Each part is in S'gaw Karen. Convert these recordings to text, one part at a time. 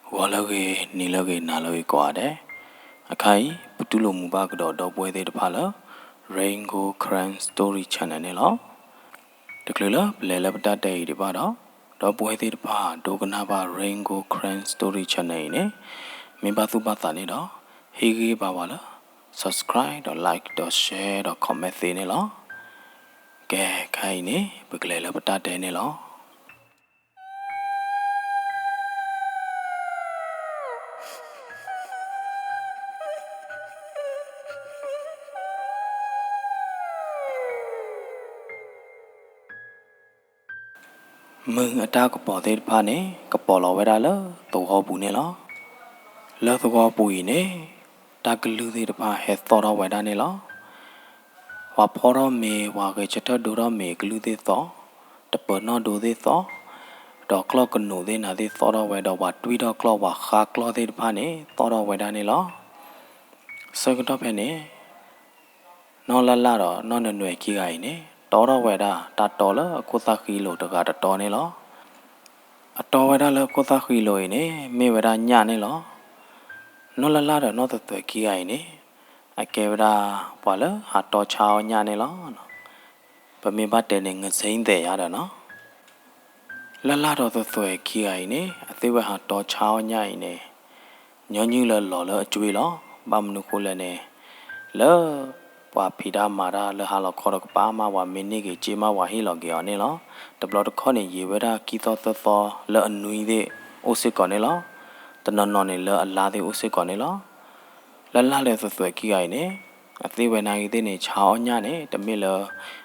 ဂီၤလၢအဂ့ၤ, နံၤလၢအဂ့ၤ, နၤလၢအဂ့ၤကိးဂၤဒဲး. အခါအံၤ ပတူၢ်လိာ်မုာ်ဘၣ်ကဒီးဒီပုၢ်ဝဲၢ်သ့ၣ်တဖၣ်လၢ Rain Gold Karen Story Channel န့ၣ်လီၤ. တချုးလၢပလဲၤလၢပတၢ်တဲအံၤဒံးဘၣ်ဒီး, ဒီပုၢ်ဝဲၢ်သ့ၣ်တဖၣ်ဒိကနၣ်ဘၣ် Rain Gold Karen Story Channel အံၤန့ၣ်, မ့ၢ်ဘၣ်သူၣ်ဘၣ်သးန့ၣ်ဒီး, ဟ့ၣ်ဂံၢ်ဘါဝဲလၢ subscribe ဒီး like ဒီး share ဒီး comment သ့န့ၣ်လီၤ. ကဲ, ခါအံၤန့ၣ် ပကလဲၤလၢပတၢ်တဲန့ၣ်လီၤ. မုၢ်အတၢ်ကပီၤသ့ၣ်တဖၣ်န့ၣ် ကပီၤလီၤဝဲဒၣ်လၢသဝီပူၤန့ၣ်လီၤ. လၢသဝီပူၤအံၤန့ၣ် တၢ်ကလုၢ်သ့ၣ်တဖၣ်ဟဲသီၣ်ထီၣ်ဝဲဒၣ်န့ၣ်လီၤ. ပှၤဖီထီၣ်မ့ၤ, ပှၤဂဲၤဆၢထၢၣ်ဒိထီၣ်မ့ၤကလုၢ်သ့ၣ်သီၣ်, တပၢၤနီၣ်ဒိသ့ၣ်သီၣ်, ဒီးကျီၢ်ကနိးသ့ၣ်နၤသ့ၣ်သီၣ်ထီၣ်ဝဲဒီး ပှၤတွံၢ်ထီၣ်ကျီၢ်, ပှၤဃါကျီၢ်သ့ၣ်တဖၣ်န့ၣ် သီၣ်ထီၣ်ဝဲဒၣ်န့ၣ်လီၤ. ဆၢကတီၢ်ဖဲန့ၣ် နီၢ်လၢ်လၢ်ဒီးနီၢ်နွဲၣ်နွဲၣ်ခံဂၤအံၤန့ၣ် တီထီၣ်ဝဲဒၣ် တၢ်တီလၢအခိၣ်သၣ်ဃံလိာ်တဂၤတတီန့ၣ်လီၤ. အတီဝဲဒၣ်လၢအခိၣ်သၣ်ဃံလိာ်အံၤန့ၣ် မ့ၢ်ဝဲဒၣ်ညၣ်န့ၣ်လီၤ. နီၢ်လၢ်လၢ်ဒီးနီၢ်သွဲၣ်သွဲၣ်ခံဂၤအံၤန့ၣ် အကဲဝဲဒၣ်ပှၤလၢဟးတီဆါအီၣ်ညၣ်န့ၣ်လီၤ. ပမ့ၢ်ဘၣ်တဲန့ၣ် ငဆ့ၣ်သဲးယၤဒီးနီၤ လၢ်လၢ်ဒီးသွဲၣ်သွဲၣ်ခံဂၤအံၤန့ၣ် အသ့ၣ်ဝဲဟးတီဆါအီၣ်ညၣ်အံၤန့ၣ် ညီနုၢ်လၢလီၤလၢအကွ့လီၤ. ဘၣ်မနုၤဃိလဲၣ်န့ၣ် လၢပှၤဖံးတၢ်မၤတၢ်လၢဟါလီၤခီတကပၤမး ပှၤမ့ၢ်န့ၢ်က့ၤစ့မး ပှၤဟ့ၣ်လီၤက့ၤအီၤန့ၣ်လီၤ. တဘျီတခီၣ်န့ၣ် ယံာ်ဝဲဒၣ်ခံသီသၢသီလၢအနွံသ့ၣ်အိၣ်စ့ၢ်ကီးန့ၣ်လီၤ. တနီၤနီၤန့ၣ်လၢအလါသ့ၣ်အိၣ်စ့ၢ်ကီးန့ၣ်လီၤ. လၢ်လၢ်ဒီးသွဲၣ်သွဲၣ်ခံဂၤအံၤန့ၣ် အသ့ၣ်ဝဲနာ်က့ၤသ့ၣ်န့ၣ် ဆါအီၣ်ညၣ်န့ၣ် တမ့ၢ်လၢ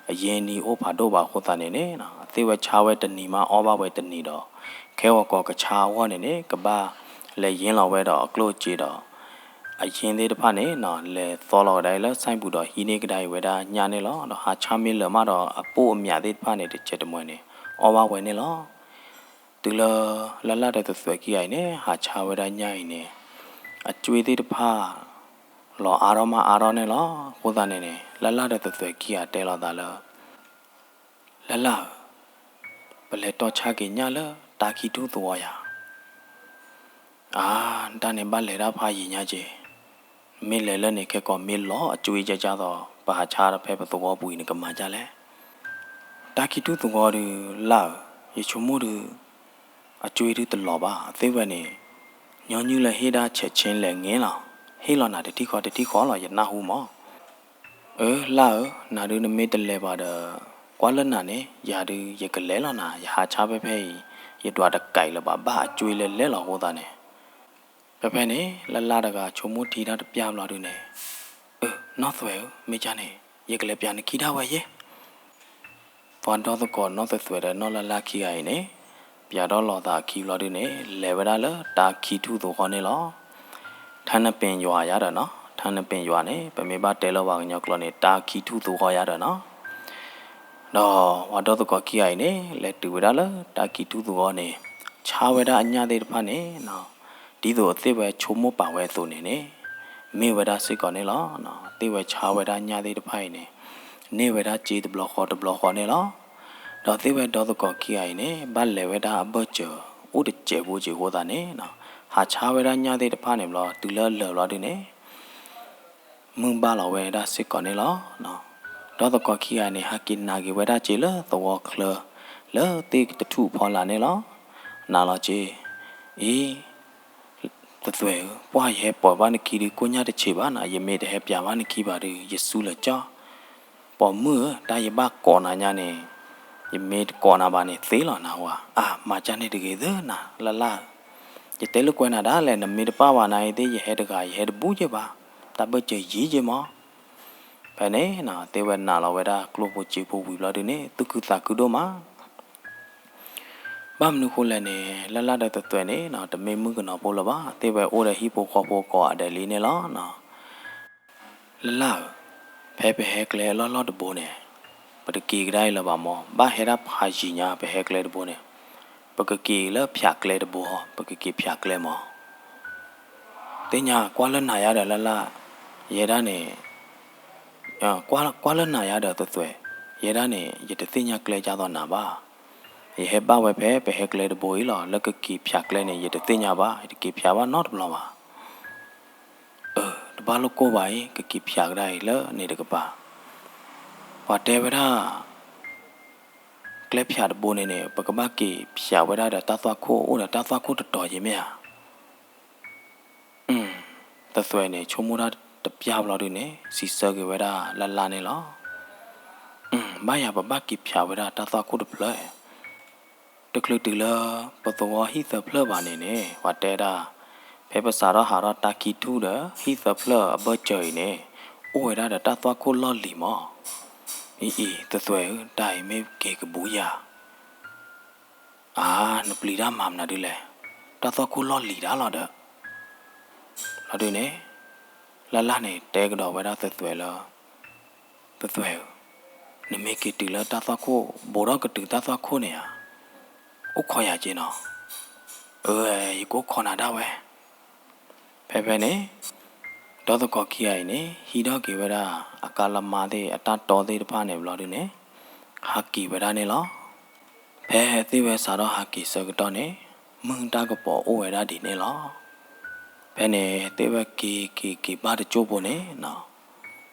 အယဲၢ်နံၤအိၣ်ဖးဒိၣ်ဘၣ်အဃိသတးန့ၣ်န့ၣ် အသ့ၣ်ဝဲဆါဝဲတနံၤမး အီၣ်ဘၣ်ဝဲတနံၤဒီး ခဲဂီၤကီးကဆါအဂီၢ်န့ၣ်န့ၣ် ကဘၣ်လဲၤယ့လီၤဝဲဒီးအကျိၣ်အစ့ဒီး အယ့ၢ်သ့ၣ်တဖၣ်န့ၣ် လဲၤသီလီၤကဒါအံၤလၢ ဆိုင်ပူၤဒီးဟံးန့ၢ်ကဒါအံၤဝဲဒၣ်ညၣ်န့ၣ်လီၤ. ဒီးဟးဆါမ့ၢ်လၢာ်မးဒီး အပိၢ်အမၠးသ့ၣ်တဖၣ်န့ၣ် တစဲးတမှဲၤန့ၣ် အီၣ်ဘၣ်ဝဲန့ၣ်လီၤ. တုၤလၢလၢ်လၢ်ဒီးသွဲၣ်သွဲၣ်ခံဂၤအံၤန့ၣ် ဟးဆါဝဲဒၣ်ညၣ်အံၤန့ၣ် အကွ့သ့ၣ်တဖၣ် လီၤအါထီၣ်မးအါထီၣ်န့ၣ်လီၤ. အဃိသတးန့ၣ်န့ၣ် လၢ်လၢ်ဒီးသွဲၣ်သွဲၣ်ခံဂၤတဲလိာ်သးလၢ လၢ်လၢ်ဧၢ, ပလဲၤတီဆါက့ၤညၣ်လၢတၢ်ခံထူၣ်သဝီယၤ. အါ, တၢ်န့ၣ်ဘၣ်လဲၤဒၣ်ဖးယံာ်ညါက့ၤ, မ့ၢ်လဲၤလၢန့ၣ်ခဲကိာ်မ့ၢ်လီၤအကွ့ကကသိး ပဟးဆါဒီးဖဲပသဝီပူၤအံၤန့ၣ် ကမၤဒ်လဲၣ်. တၢ်ခံထူၣ်သဝီဒုး လၢ်ဧၢ, ယဆိကမိၣ်ဒုး အကွ့ဒုးတလီၤဘၣ်. အသ့ၣ်ဝဲန့ၣ် ညီနုၢ်လၢဟ့ၣ်ဒၣ်ဆဲးဆ့လဲၣ်င့ၤလီၤ. ဟ့ၣ်လီၤနၤတထံၣ်ဃီတထံၣ်ဃီလီၤ ယနၢ်ဟူမး. အၢ လၢ်ဧၢ, နၤဒုးနမ့ၢ်တလဲၤဘၣ်ဒီး ကွၢ်လၢနၤန့ၣ် ယၤဒုးယကလဲၤလီၤနၤ, ယဟးဆါဖဲဖဲအံၤ ယဒွးတကဲးလၢၤဘၣ် ဘၣ်အကွ့လၢလဲၤလီၤအဃိသတးန့ၣ်. ဖဲဖဲန့ၣ် လၢ်လၢ်တဂၤဆိကမိၣ်ထံတၢ်တပျၢ်ဘျီဒုးန့ၣ်, အၢ နီၢ်သွဲၣ်ဧၢ, မ့ၢ်ကၢ်န့ၣ် ယကလဲၤပျးနခံဒၣ်ဝဲယဲ ပှၤဒီသကိးနီၢ်သွဲၣ်သွဲၣ်ဒီးနီၢ်လၢ်လၢ်ခံဂၤအံၤန့ၣ် ပျးဒီးလိာ်သးအခံဘျီဒုးန့ၣ် လဲၤဝဲဒၣ်လၢတၢ်ခံထူၣ်သဝီန့ၣ်လီၤ. ထါနပ့ၤယွၤယၤဒီးနီၤ, ထါနပ့ၤယွၤန့ၣ် ပမ့ၢ်ဘၣ်တဲလၢပှၤကညီကျိာ်န့ၣ် တၢ်ခံထူၣ်သဝီယၤဒီးနီၤ. ဒီးပှၤဒီသကိးခံဂၤအံၤန့ၣ် လဲၤတုၤဝဲဒၣ်လၢတၢ်ခံထူၣ်သဝီန့ၣ် ဆါဝဲဒၣ်အညၣ်သ့ၣ်တဖၣ်န့ၣ် ဒ်သိးအသ့ၣ်ဝဲဆိကမိၣ်ပာ်ဝဲအသိးန့ၣ်န့ၣ် မ့ၢ်ဝဲဒၣ်စ့ၢ်ကီးန့ၣ်လီၤ. သ့ၣ်ဝဲဆါဝဲဒၣ်ညၣ်သ့ၣ်တဖၣ်အံၤန့ၣ် န့ၢ်ဝဲဒၣ်စ့တဘျီဃီတဘျီဃီန့ၣ်လီၤ. ဒီးသ့ၣ်ဝဲဒီသကိးခံဂၤအံၤန့ၣ် ဘၣ်လဲၤဝဲဒၣ်အဘၢၣ်စၢၤ အိၣ်တစဲးဖိစ့ၢ်အဃိသတးန့ၣ် ဟးဆါဝဲဒၣ်ညၣ်သ့ၣ်တဖၣ်န့ၣ်ဘျီ တုၤလၢအလၢာ်ဘျီဒုးန့ၣ် မုၢ်ဘၣ်လီၤဝဲဒၣ်စ့ၢ်ကီးန့ၣ်လီၤ. ဒီသကိးခံဂၤန့ၣ် ဟးက့ၤနာ်က့ၤဝဲဒၣ်စ့လၢသဝီချၢ လၢသ့ၣ်တထူၣ်အဖီလာ်န့ၣ်လီၤ. နာ်လီၤစ့, အံၤ သွဲၣ်သွဲၣ်ဧၢ, ပှၢ်ယဟဲပိာ်ဘၣ်နခံဒုး ကိၣ်ညၣ်တဆံးဘၣ်နၤ, ယမ့ၢ်တဟဲပျးဘၣ်နခံဘၣ်ဒုး ယစူလၢာ်ကၠီ. ပိာ်မုၣ်ဧၢ, တၢ်ယဘၣ်ကိးနၤညါန့ၣ် ယမ့ၢ်တကိးနၤဘၣ်န့ၣ် သ့လီၤနၤဝဲ. အါ, မၤကၢ်န့ၣ်တဂ့ၤသၢနၤ လၢ်လၢ်ဧၢ. ယတဲလိာ်ကွဲနၤဒၣ်လဲာ် နမ့ၢ်တပာ်ဘၣ်နၤအံၤသ့ၣ် ယဟဲတဂၤ ယဟဲတဘူးက့ဘၣ်, တၢ်ဘၢၣ်စၢၤယံၤက့မး. ဖဲန့ၣ် သ့ၣ်ဝဲနာ်လီၤဝဲဒၣ်ကျိၣ်ဖိစ့ဖိဝံၤဘျီဒုးန့ၣ် သူၣ်ခုသးခုဒိၣ်မး. ဘၣ်မနုၤဃိလဲၣ်န့ၣ် လၢ်လၢ်ဒီးသွဲၣ်သွဲၣ်န့ၣ် တမ့ၢ်မုၣ်ကနီၤဖိလၢၤဘၣ်, သ့ၣ်ဝဲအိၣ်ဒီးဟံၣ်ဖိဃီဖိကိးဂၤဒဲးလံန့ၣ်လီၤ. လၢ်လၢ်ဧၢ, ဖဲပဟဲကျဲအလီၢ်လီၢ်တဘိန့ၣ် ပတက့ၤကဒါအံၤလၢၤဘၣ်မး, ဘၣ်ဟဲဒၣ်ဖးယံၤညါ ပဟဲကျဲတဘိန့ၣ် ပကက့ၤလၢဖၠးကျဲတဘိ, ပကက့ၤဖၠးကျဲမး. သ့ၣ်ညါကွၢ်လၢနၤယၤဒီးလၢ်လၢ်, ယဲဒၣ်န့ၣ် ကွၢ်လၢနၤယၤဒီးသွဲၣ်သွဲၣ်, ယဲဒၣ်န့ၣ် ယတသ့ၣ်ညါကျဲကၢ်သိးနၤဘၣ်. ယဟဲဘၣ်ဝဲဖဲပဟဲကျဲတဘိအံၤလီၤ. လၢကက့ၤဖၠးကျဲန့ၣ် ယတသ့ၣ်ညါဘၣ်, ယတက့ၤဖၠးဘၣ်နီတဘျီဘၣ်. အၢ တဘၣ်လိၣ်ကိၢ်ဘၣ်အံၤ, ကက့ၤဖၠးကဒါအံၤလၢန့ၣ်တကပၤ. ပှၤတဲဝဲဒၣ် ကျဲဖၠးတဘိန့ၣ်န့ၣ် ပကဘၣ်က့ၤဖၠးဝဲဒၣ်ဒီးတၢ်သွၣ်ခိၣ် အိၣ်ဒီးတၢ်သွၣ်ခိၣ်တတီၤယ့ၤမ့ၢ်ဧါ. သသွဲးန့ၣ် ဆိကမိၣ်တၢ်တပျၢ်ဘျီဒုန့ၣ် စံးဆၢက့ၤဝဲဒၣ်လၢ်လၢ်န့ၣ်လီၤ. ဘၣ်ယၤ ပဘၣ်က့ၤဖၠးဝဲဒၣ်တၢ်သွၣ်ခိၣ်တဖျၢၣ်. တချုးတုၤလၢပသဝီဟံၣ်သၢဖျၢၣ်ဘၣ်န့ၣ်န့ၣ် ပှၤတဲဒၣ် ဖဲပစးထီၣ်ဟးထီၣ်တၢ်ခံထူၣ်ဒီး ဟံၣ်သၢဖျၢၣ်အဘၢၣ်စၢၤအံၤန့ၣ် အိၣ်ဝဲဒၣ်ဒီးတၢ်သွၣ်ခိၣ်လီၢ်လံၤမး. အံၤအံၤ သသွဲးဧၢ, တၢ်အံၤမ့ၢ်က့ၤကဘူးယၤ အါ, နပျံၤတၢ်မၤမနုၤဒ်လဲၣ်. တၢ်သွၣ်ခိၣ်လီၢ်လံၤဒၣ်လီၤဒီး လီၤဒုန့ၣ် လၢ်လၢ်န့ၣ် တဲကဒီးဝဲဒၣ်သသွဲးလၢ သသွဲးဧၢ, နမ့ၢ်က့ၤတုၤလၢတၢ်သွၣ်ခိၣ် ဘူးထီၣ်ကတုၤတၢ်သွၣ်ခိၣ်န့ၣ်ဧါ, အိၣ်ခိးယၤက့နီၤ. အၢ, ယကအိၣ်ခိးနၤဒၣ်ဝဲ. ဖဲဖဲန့ၣ် ဒီသကိးခံဂၤအံၤန့ၣ် ဟံးထီၣ်က့ၤဝဲဒၣ် အကါလၢမါသ့ၣ် အတၢ်တီသ့ၣ်တဖၣ်န့ၣ်ဘျီဒုန့ၣ် ဟးက့ၤဝဲဒၣ်န့ၣ်လီၤ. ဖဲသ့ၣ်ဝဲစးထီၣ်ဟးက့ၤဆၢကတီၢ်န့ၣ် မုၢ်တၢ်ကပီၤအိၣ်ဝဲဒၣ်ဒ်န့ၣ်လီၤ. ဖဲန့ၣ် သ့ၣ်ဝဲက့ၤက့ၤက့ၤဘၣ်တကၠိၢ်ဖိန့ၣ်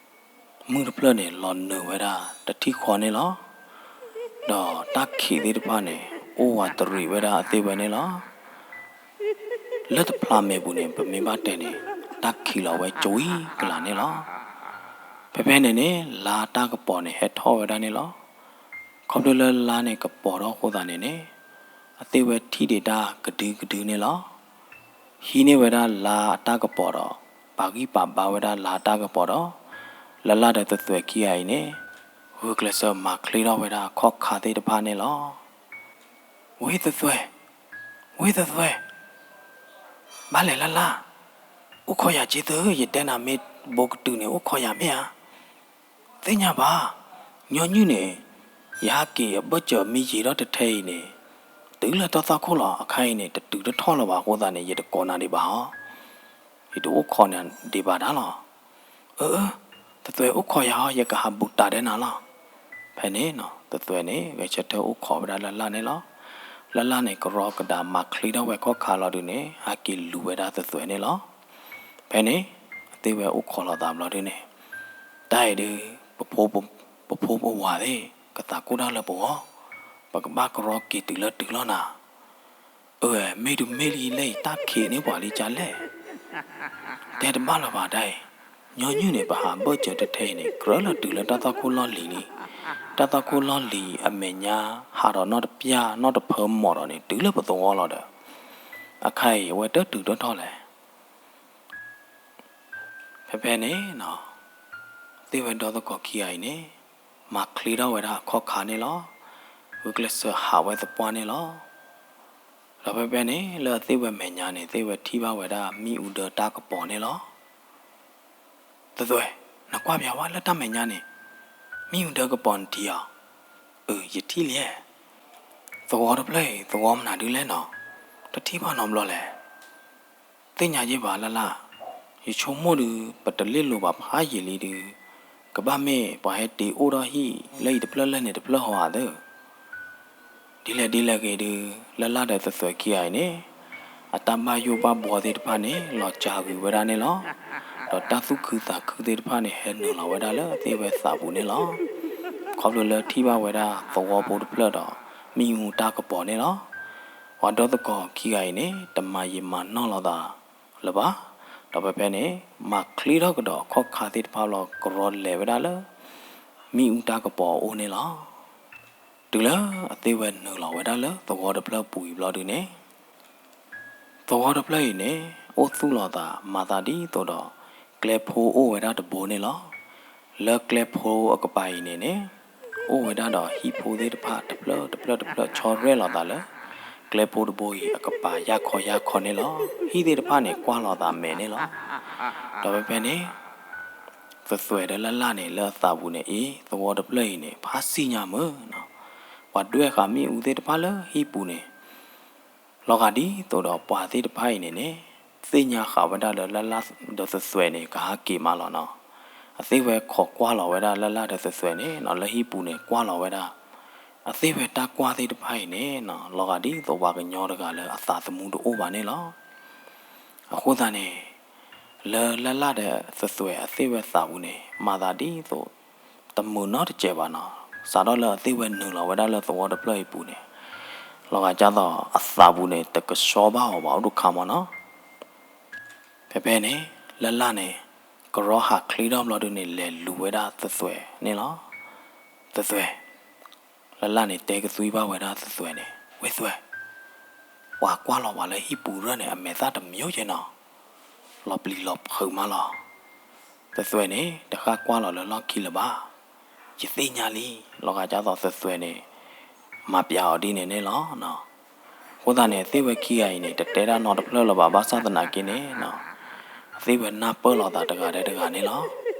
မုၢ်တဖျၢၣ်န့ၣ် လီၤနုာ်ဝဲဒၣ်တထံၣ်ဃီန့ၣ်လီၤ. ဒီးတၢ်ခံးသ့ၣ်တဖၣ်န့ၣ် အိၣ်ဝးတရံးဝဲဒၣ်အသ့ၣ်ဝဲန့ၣ်လီၤ. လၢတဖျါမဲာ်ပူၤန့ၣ် ပမ့ၢ်ဘၣ်တဲန့ၣ် တၢ်ခံးလီၤဝဲကၠိအံၤကလာ်န့ၣ်လီၤ. ဖဲဖဲန့ၣ်န့ၣ် လါတၢ်ကပီၤန့ၣ် ဟဲထီၣ်ဝဲဒၣ်န့ၣ်လီၤ. ခီဖျိလၢလါန့ၣ်ကပီၤထီၣ်အဃိသတးန့ၣ်န့ၣ် အသ့ၣ်ဝဲထံၣ်ဒံးတၢ်ကဒုကဒုန့ၣ်လီၤ. ဟံးန့ၢ်ဝဲဒၣ်လါအတၢ်ကပီၤဒီး ပာ်ဂံၢ်ပာ်ဘါဝဲဒၣ်လါအတၢ်ကပီၤဒီး လၢ်လၢ်ဒီးသသွဲးခံဂၤအံၤန့ၣ် ဂုာ်ကျဲးစၢးမၤချ့ထီၣ်ဝဲဒၣ်အခီၣ်ခါသ့ၣ်တဖၣ်န့ၣ်လီၤ. ဝ့ၢ်သသွဲး, ဝ့ၢ်သသွဲး, ဘၣ်လဲၣ်လၢ်လၢ်, အိၣ်ခိးယၤက့သု, ယတဲနၤမ့ၢ်ဘူးကတုၤန့ၣ် အိၣ်ခိးယၤမ့ၢ်ဧါ. သ့ၣ်ညါဘၣ်, ညီနုၢ်န့ၣ် ယဟးက့ၤအဘၢၣ်စၢၤမ့ၢ်ယံာ်ထီၣ်တထဲအံၤန့ၣ် တုၤလၢတၢ်သွၣ်ခိၣ်လီၤ. အခါအံၤန့ၣ် တတုၤတထီၣ်လၢၤဘၣ်အဃိသတးန့ၣ် ယတကိးနၤဒံးဘၣ်ဟီ, ယတအိၣ်ခိးနၤဒံးဘၣ်ဒၣ်လီၤ. အၢ, သသွဲးအိၣ်ခိးယၤဟီ, ယကဟးဘူးတးဒဲးနၤလီၤ. ဖဲန့ၣ် သသွဲးန့ၣ် ဂဲၤဆၢထၢၣ်အိၣ်ခိးဝဲဒၣ်လၢ်လၢ်န့ၣ်လီၤ. လၢ်လၢ်န့ၣ် ကရီကဒါမၤချ့ထီၣ်ဝဲခီၣ်ခါလီၤဒုန့ၣ် ဟဲက့ၤလူၤဝဲဒၣ်သသွဲးန့ၣ်လီၤ. ဖဲန့ၣ် အသ့ၣ်ဝဲအိၣ်ခိးလိာ်သးဘျီဒုန့ၣ် တၢ်အံၤဒု ပဖိပဝၤသ့ၣ် ကသးကိၢ်တၢ်လၢပဂီၢ်, ပကဘၣ်ကရီက့ၤတုၤလၢတုၤလီၤနၤ. အၢ, မ့ၢ်တမ့ၢ်လံလၢအံၤတၢ်ခံးန့ၢ်ပှၤလံကလဲၣ်. တဲတဘၣ်လၢၤဘၣ်ဒၣ်အံၤ, ညီနုၢ်န့ၣ် ပဟးဘၢၣ်စၢၤတထဲအံၤန့ၣ် ကြၢးလၢတုၤလၢတၢ်သွၣ်ခိၣ်လီၢ်လံၤလံ. တၢ်သွၣ်ခိၣ်လီၢ်လံၤအမဲာ်ညါ ဟးထီၣ်နီတပျၢ်နီတဖၢမီၢ်ဒီးန့ၣ် တုၤလၢပသဝီလီၤဒီး အခါအံၤအဝဲတတုၤထီၣ်ထီၣ်လဲၣ်. ဖဲဖဲန့ၣ် သ့ၣ်ဝဲဒီသကိးခံဂၤအံၤန့ၣ် မၤချ့ထီၣ်ဝဲဒၣ်အခီၣ်ခါန့ၣ်လီၤ. ဂုာ်ကျဲးစၢးဟးဝဲသပှၢ်န့ၣ်လီၤ. ဒီးဖဲဖဲန့ၣ် လၢအသ့ၣ်ဝဲမဲာ်ညါန့ၣ် သ့ၣ်ဝဲထံၣ်ဘၣ်ဝဲဒၣ်မ့ၣ်အူဒၢတၢ်ကပီၤန့ၣ်လီၤ. သသွဲး, နကွၢ်ပၠးဝဲလၢတၢ်မဲာ်ညါန့ၣ် မ့ၣ်အူဒၢကပီၤနထံၣ်ဧါ. အၢ, ယထံၣ်လံ. သဝီတဖျၢၣ်အံၤ သဝီမနုၤဒုလဲၣ်နီၤ, တထံၣ်ဘၣ်နီတဘျီလဲၣ်. သ့ၣ်ညါယဲၢ်ဘၣ်လၢ်လၢ်, ယဆိကမိၣ်ဒု ပတလ့ၣ်လိၤဘၣ်ဖးယံာ်လံဒု, ကဘၣ်မ့ၢ်ပှၤဟဲတ့အိၣ်ထီၣ်ဟံၣ်လၢအံၤတဖျၢၣ်လၢန့ၣ်တဖျၢၣ်ဟီဧါသၢ. ဒ်လဲၣ်ဒ်လဲၣ်ဂ့ၤဒု လၢ်လၢ်ဒီးသသွဲးခံဂၤအံၤန့ၣ် အတၢ်ဘၣ်ယိၣ်ဘၣ်ဘှီသ့ၣ်တဖၣ်န့ၣ် လီၤစှၤကွံာ်ဝဲဒၣ်န့ၣ်လီၤ. ဒီးတၢ်သူၣ်ခုသးခုသ့ၣ်တဖၣ်န့ၣ် ဟဲနုာ်လီၤဝဲဒၣ်လၢသ့ၣ်ဝဲသးပူၤန့ၣ်လီၤ. ခီဖျိလၢထံၣ်ဘၣ်ဝဲဒၣ်သဝီဖိတဖျၢၣ်ဒီး မ့ၣ်အူတၢ်ကပီၤန့ၣ်လီၤ. ပှၤဒီသကိးခံဂၤအံၤန့ၣ် တမၤယံာ်မၤနီၢ်လိာ်သးလၢၤဘၣ်. ဒီးဖဲဖဲန့ၣ် မၤချ့ထီၣ်ကဒီးအခီၣ်ခါသ့ၣ်တဖၣ်လီၤ ကရီလဲၤဝဲဒၣ်လၢ မ့ၣ်အူတၢ်ကပီၤအအိၣ်န့ၣ်လီၤ. တုၤလၢအသ့ၣ်ဝဲနုာ်လီၤဝဲဒၣ်လၢသဝီတဖျၢၣ်ပူၤအံၤဘျီဒုန့ၣ် သဝီတဖျၢၣ်အံၤန့ၣ် အိၣ်သူၣ်လီၤသးမၤသးဒ်သိးဒီး ကျဲဖိအိၣ်ဝဲဒၣ်တဘိန့ၣ်လီၤ. လၢကျဲဖိအကပၤအံၤန့ၣ်န့ၣ် အိၣ်ဝဲဒၣ်ဒီးဟံၣ်ဖိသ့ၣ်တဖၣ်တဖျၢၣ်တဖျၢၣ်တဖျၢၣ်ဆီရဲၣ်လီၤသးလၢ ကျဲဖိတဘိအံၤအကပၤယၢ်ခီယၢ်ခီန့ၣ်လီၤ. ဟံၣ်သ့ၣ်တဖၣ်န့ၣ် ကွၢ်လီၤသးမဲာ်န့ၣ်လီၤ. ဒီးဖဲဖဲန့ၣ် သသွဲးဒီးလၢ်လၢ်န့ၣ် လၢအသးပူၤန့ၣ် အ့ သဝီတဖျၢၣ်အံၤန့ၣ် ဖးစံညါမုၢ်နီၤ, ပှၤဒွဲၣ်ဃာ်မ့ၣ်အူသ့ၣ်တဖၣ်လၢဟံၣ်ပူၤန့ၣ် လီၤဂာ်ဒ်သိးဒီးပှၤသ့ၣ်တဖၣ်အံၤန့ၣ်န့ၣ် သ့ၣ်ညါဃာ်ဝဲဒၣ်လၢလၢ်လၢ်ဒီးသသွဲးန့ၣ် ကဟးက့ၤမးလီၤနီၤ. အသ့ၣ်ဝဲခိးကွၢ်လီၤဝဲဒၣ်လၢ်လၢ်ဒီးသသွဲးန့ၣ်နီၤ လၢဟံၣ်ပူၤန့ၣ် ကွၢ်လီၤဝဲဒၣ် အသ့ၣ်ဝဲတၢ်ကွၢ်သ့ၣ်တဖၣ်အံၤန့ၣ်နီၤ လီၤဂာ်ဒ်သိးပှၤကညီတဂၤလၢအသးသမူတအိၣ်ဘၣ်န့ၣ်လီၤ. အဃိသတးန့ၣ် လၢလၢ်လၢ်ဒီးသသွဲးအသ့ၣ်ဝဲသးပူၤန့ၣ် မၤသးဒ်သိး တမုာ်နီတစဲးဘၣ်နီၤ, စးထီၣ်လၢအသ့ၣ်ဝဲနုာ်လီၤဝဲဒၣ်လၢသဝီတဖျၢၣ်အံၤပူၤန့ၣ် လီၤဂာ်ဒ်သိးအသးပူၤန့ၣ် တကဆှီဘၣ်အီၤဘၣ် အိၣ်ဒိၣ်ခါမးနီၤ. ဖဲဖဲန့ၣ် လၢ်လၢ်န့ၣ် ကရီဟးချ့ထီၣ်ဘျီဒုန့ၣ် လဲၤလူၤဝဲဒၣ်သသွဲးန့ၣ်လီၤ. သသွဲး လၢ်လၢ်န့ၣ် တဲကသွံဘၣ်ဝဲဒၣ်သသွဲးန့ၣ် ဝ့ၢ်သသွဲး, ပှၤကွၢ်လီၤပှၤလၢဟံၣ်ပူၤရၢၢ်န့ၣ် အမဲာ်သၣ်တမံၤကဲနီၤ, လီၤပျံၤလီၤဖုးမးလီၤ. သသွဲးန့ၣ် တဃၣ်ကွၢ်လီၤလၢလီၢ်ခံလၢၤဘၣ်. ယသ့ၣ်ညါလံ, လီၤဂာ်ဒ်သိးသသွဲးန့ၣ် မၤပျးအီၤဒ်န့ၣ်န့ၣ်လီၤ. အဃိသတးန့ၣ် အသ့ၣ်ဝဲခံဂၤအံၤန့ၣ် တတဲတၢ်နီတဖျၢၣ်လၢၤဘၣ် ဘၣ်ဆၣ်သနာ်က့န့ၣ် အသ့ၣ်ဝဲနၢ်ပၢၢ်လိာ်သးတဂၤဒီးတဂၤန့ၣ်လီၤ.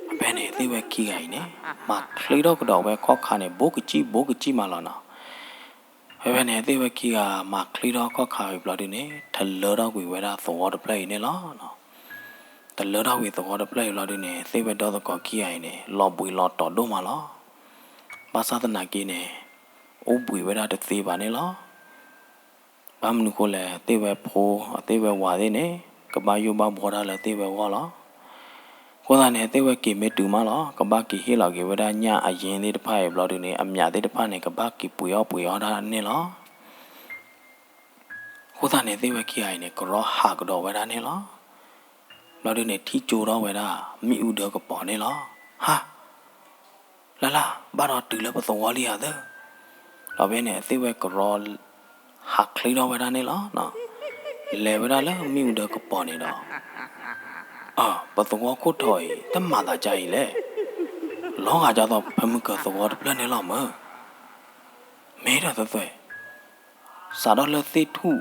ဖဲဖဲန့ၣ် အသ့ၣ်ဝဲခံဂၤအံၤန့ၣ် မၤချ့ထီၣ်ကဒီးဝဲခီၣ်ခါန့ၣ် ဘိကစံၣ်ဘိကစံၣ်မးလီၤနီၤ. ဖဲဖဲန့ၣ် အသ့ၣ်ဝဲခံဂၤမၤချ့ထီၣ်ခီၣ်ခါဝံၤဘျီဒုန့ၣ် ထလၢထီၣ်ကွံာ်ဝဲဒၣ်သဝီတဖျၢၣ်အံၤန့ၣ်လီၤ. တလၢထီၣ်ကွံာ်သဝီတဖျၢၣ်အံၤဘျီဒုန့ၣ် အသ့ၣ်ဝဲဒီသကိးခံဂၤအံၤန့ၣ် လီၤဘှံးလီၤတီၤဒိၣ်မးလီၤ. ဘၣ်ဆၣ်သနာ်က့န့ၣ် အိၣ်ဘှံးဝဲဒၣ်တသ့ဘၣ်န့ၣ်လီၤ. ဘၣ်မနုၤဃိလဲၣ် အသ့ၣ်ဝဲဖိ အသ့ၣ်ဝဲဝၤသ့ၣ်န့ၣ် ကဘၣ်ယိၣ်ဘၣ်ဘှီတၢ်လၢသ့ၣ်ဝဲဂီၢ်လီၤ. အဃိသတးန့ၣ် အသ့ၣ်ဝဲက့ၤမ့ၢ်တုၤမးလီၤ ကဘၣ်က့ၤဟ့ၣ်လီၤက့ၤဝဲဒၣ်ညၣ်အယ့သ့ၣ်တဖၣ်အံၤဘျီဒုန့ၣ် အမျးသ့ၣ်တဖၣ်န့ၣ် ကဘၣ်က့ၤပှ့ၤအီၣ်ပှ့ၤအီတၢ်န့ၣ်လီၤ. အဃိသတးန့ၣ် အသ့ၣ်ဝဲခံဂၤအံၤန့ၣ် ကရီဟးကဒီးဝဲဒၣ်န့ၣ်လီၤ. ဘျီဒုန့ၣ် ထံၣ်ကၠိထီၣ်ဝဲဒၣ် မ့ၣ်အူဒၢကပီၤန့ၣ်လီၤ. ဟါ, လၢ်လၢ် ဘၣ်ဒီးတုၤလၢပသဝီလံဧါသၢ. ဒီးဖဲန့ၣ် အသ့ၣ်ဝဲကရီ ဟးချ့ထီၣ်ဝဲဒၣ်န့ၣ်လီၤ. လဲၤဝဲဒၣ်လၢမ့ၣ်အူဒၢကပီၤန့ၣ်ဒီး အၢ ပသဝီခိၣ်ထံးအံၤ တမၤသးဒ်အံၤလဲၣ်. လီၤဂာ်ဒ်သိးဖဲမုၢ်ကၢၤသဝီတဖျၢၣ်န့ၣ်လီၤမၢ်. မ့ၢ်ဒီးသသွဲး, စးထီၣ်လၢသ့ၣ်ထူၣ်,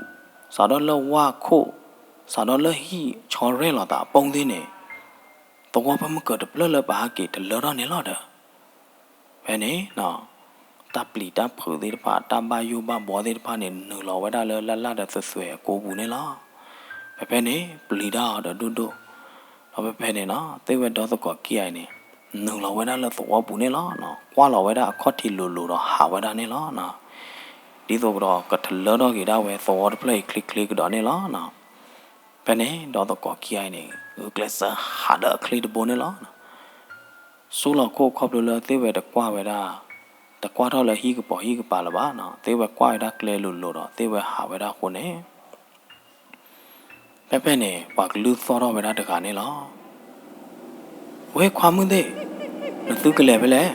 စးထီၣ်လၢဝၣ်ခိၣ်, စးထီၣ်လၢဟံၣ်ဆီရဲၣ်လီၤသးအပူၤသ့ၣ်န့ၣ်, သဝီဖဲမုၢ်ကၢၤတဖျၢၣ်လၢပဟးက့ၤတလၢထီၣ်န့ၣ်လီၤဒီး ဖဲန့ၣ် တၢ်ပျံၤတၢ်ဖုးသ့ၣ်တဖၣ် တၢ်ဘၣ်ယိၣ်ဘၣ်ဘှီသ့ၣ်တဖၣ်န့ၣ် နုာ်လီၤဝဲဒၣ်လၢလၢ်လၢ်ဒီးသသွဲးအကိပူၤန့ၣ်လီၤ. ဖဲဖဲန့ၣ် ပျံၤတၢ်အီၤဒီးဒိၣ်ဒိၣ်, ဒီးဖဲဖဲန့ၣ်နီၤ သ့ၣ်ဝဲဒီသကိးခံဂၤအံၤန့ၣ် နုာ်လီၤဝဲဒၣ်လၢသဝီပူၤန့ၣ်လီၤ. ကွၢ်လီၤဝဲဒၣ်အခီၣ်ထံးလိၤလိၤဒီးဟးဝဲဒၣ်န့ၣ်လီၤ. ဒ်သိးဒီးကထလၢထီၣ်က့ၤဒၣ်ဝဲသဝီတဖျၢၣ်အံၤချ့ချ့ကဒီးန့ၣ်လီၤ. ဖဲန့ၣ် ဒီသကိးခံဂၤအံၤန့ၣ် ဂုာ်ကျဲးစၢးဟးလၢအချ့တဘိန့ၣ်လီၤ. စိလီၤခိၣ်ခီဖျိလၢသ့ၣ်ဝဲတကွၢ်ဝဲဒၣ်, တကွၢ်ထီၣ်လၢဟံၣ်ကပီၤဟံၣ်ကပၤလၢၤဘၣ်နီၤ, သ့ၣ်ဝဲကွၢ်ဝဲဒၣ်ကျဲလိၤလိၤဒီး သ့ၣ်ဝဲဟးဝဲဒၣ်အဃိန့ၣ် ဖဲဖဲန့ၣ် ပှၤကလုၢ်သီၣ်ထီၣ်ဝဲဒၣ်တဂၤန့ၣ်လီၤ. ဝဲခွါမုၣ်သ့ၣ်, နသုကလဲၤဖဲလဲၣ်.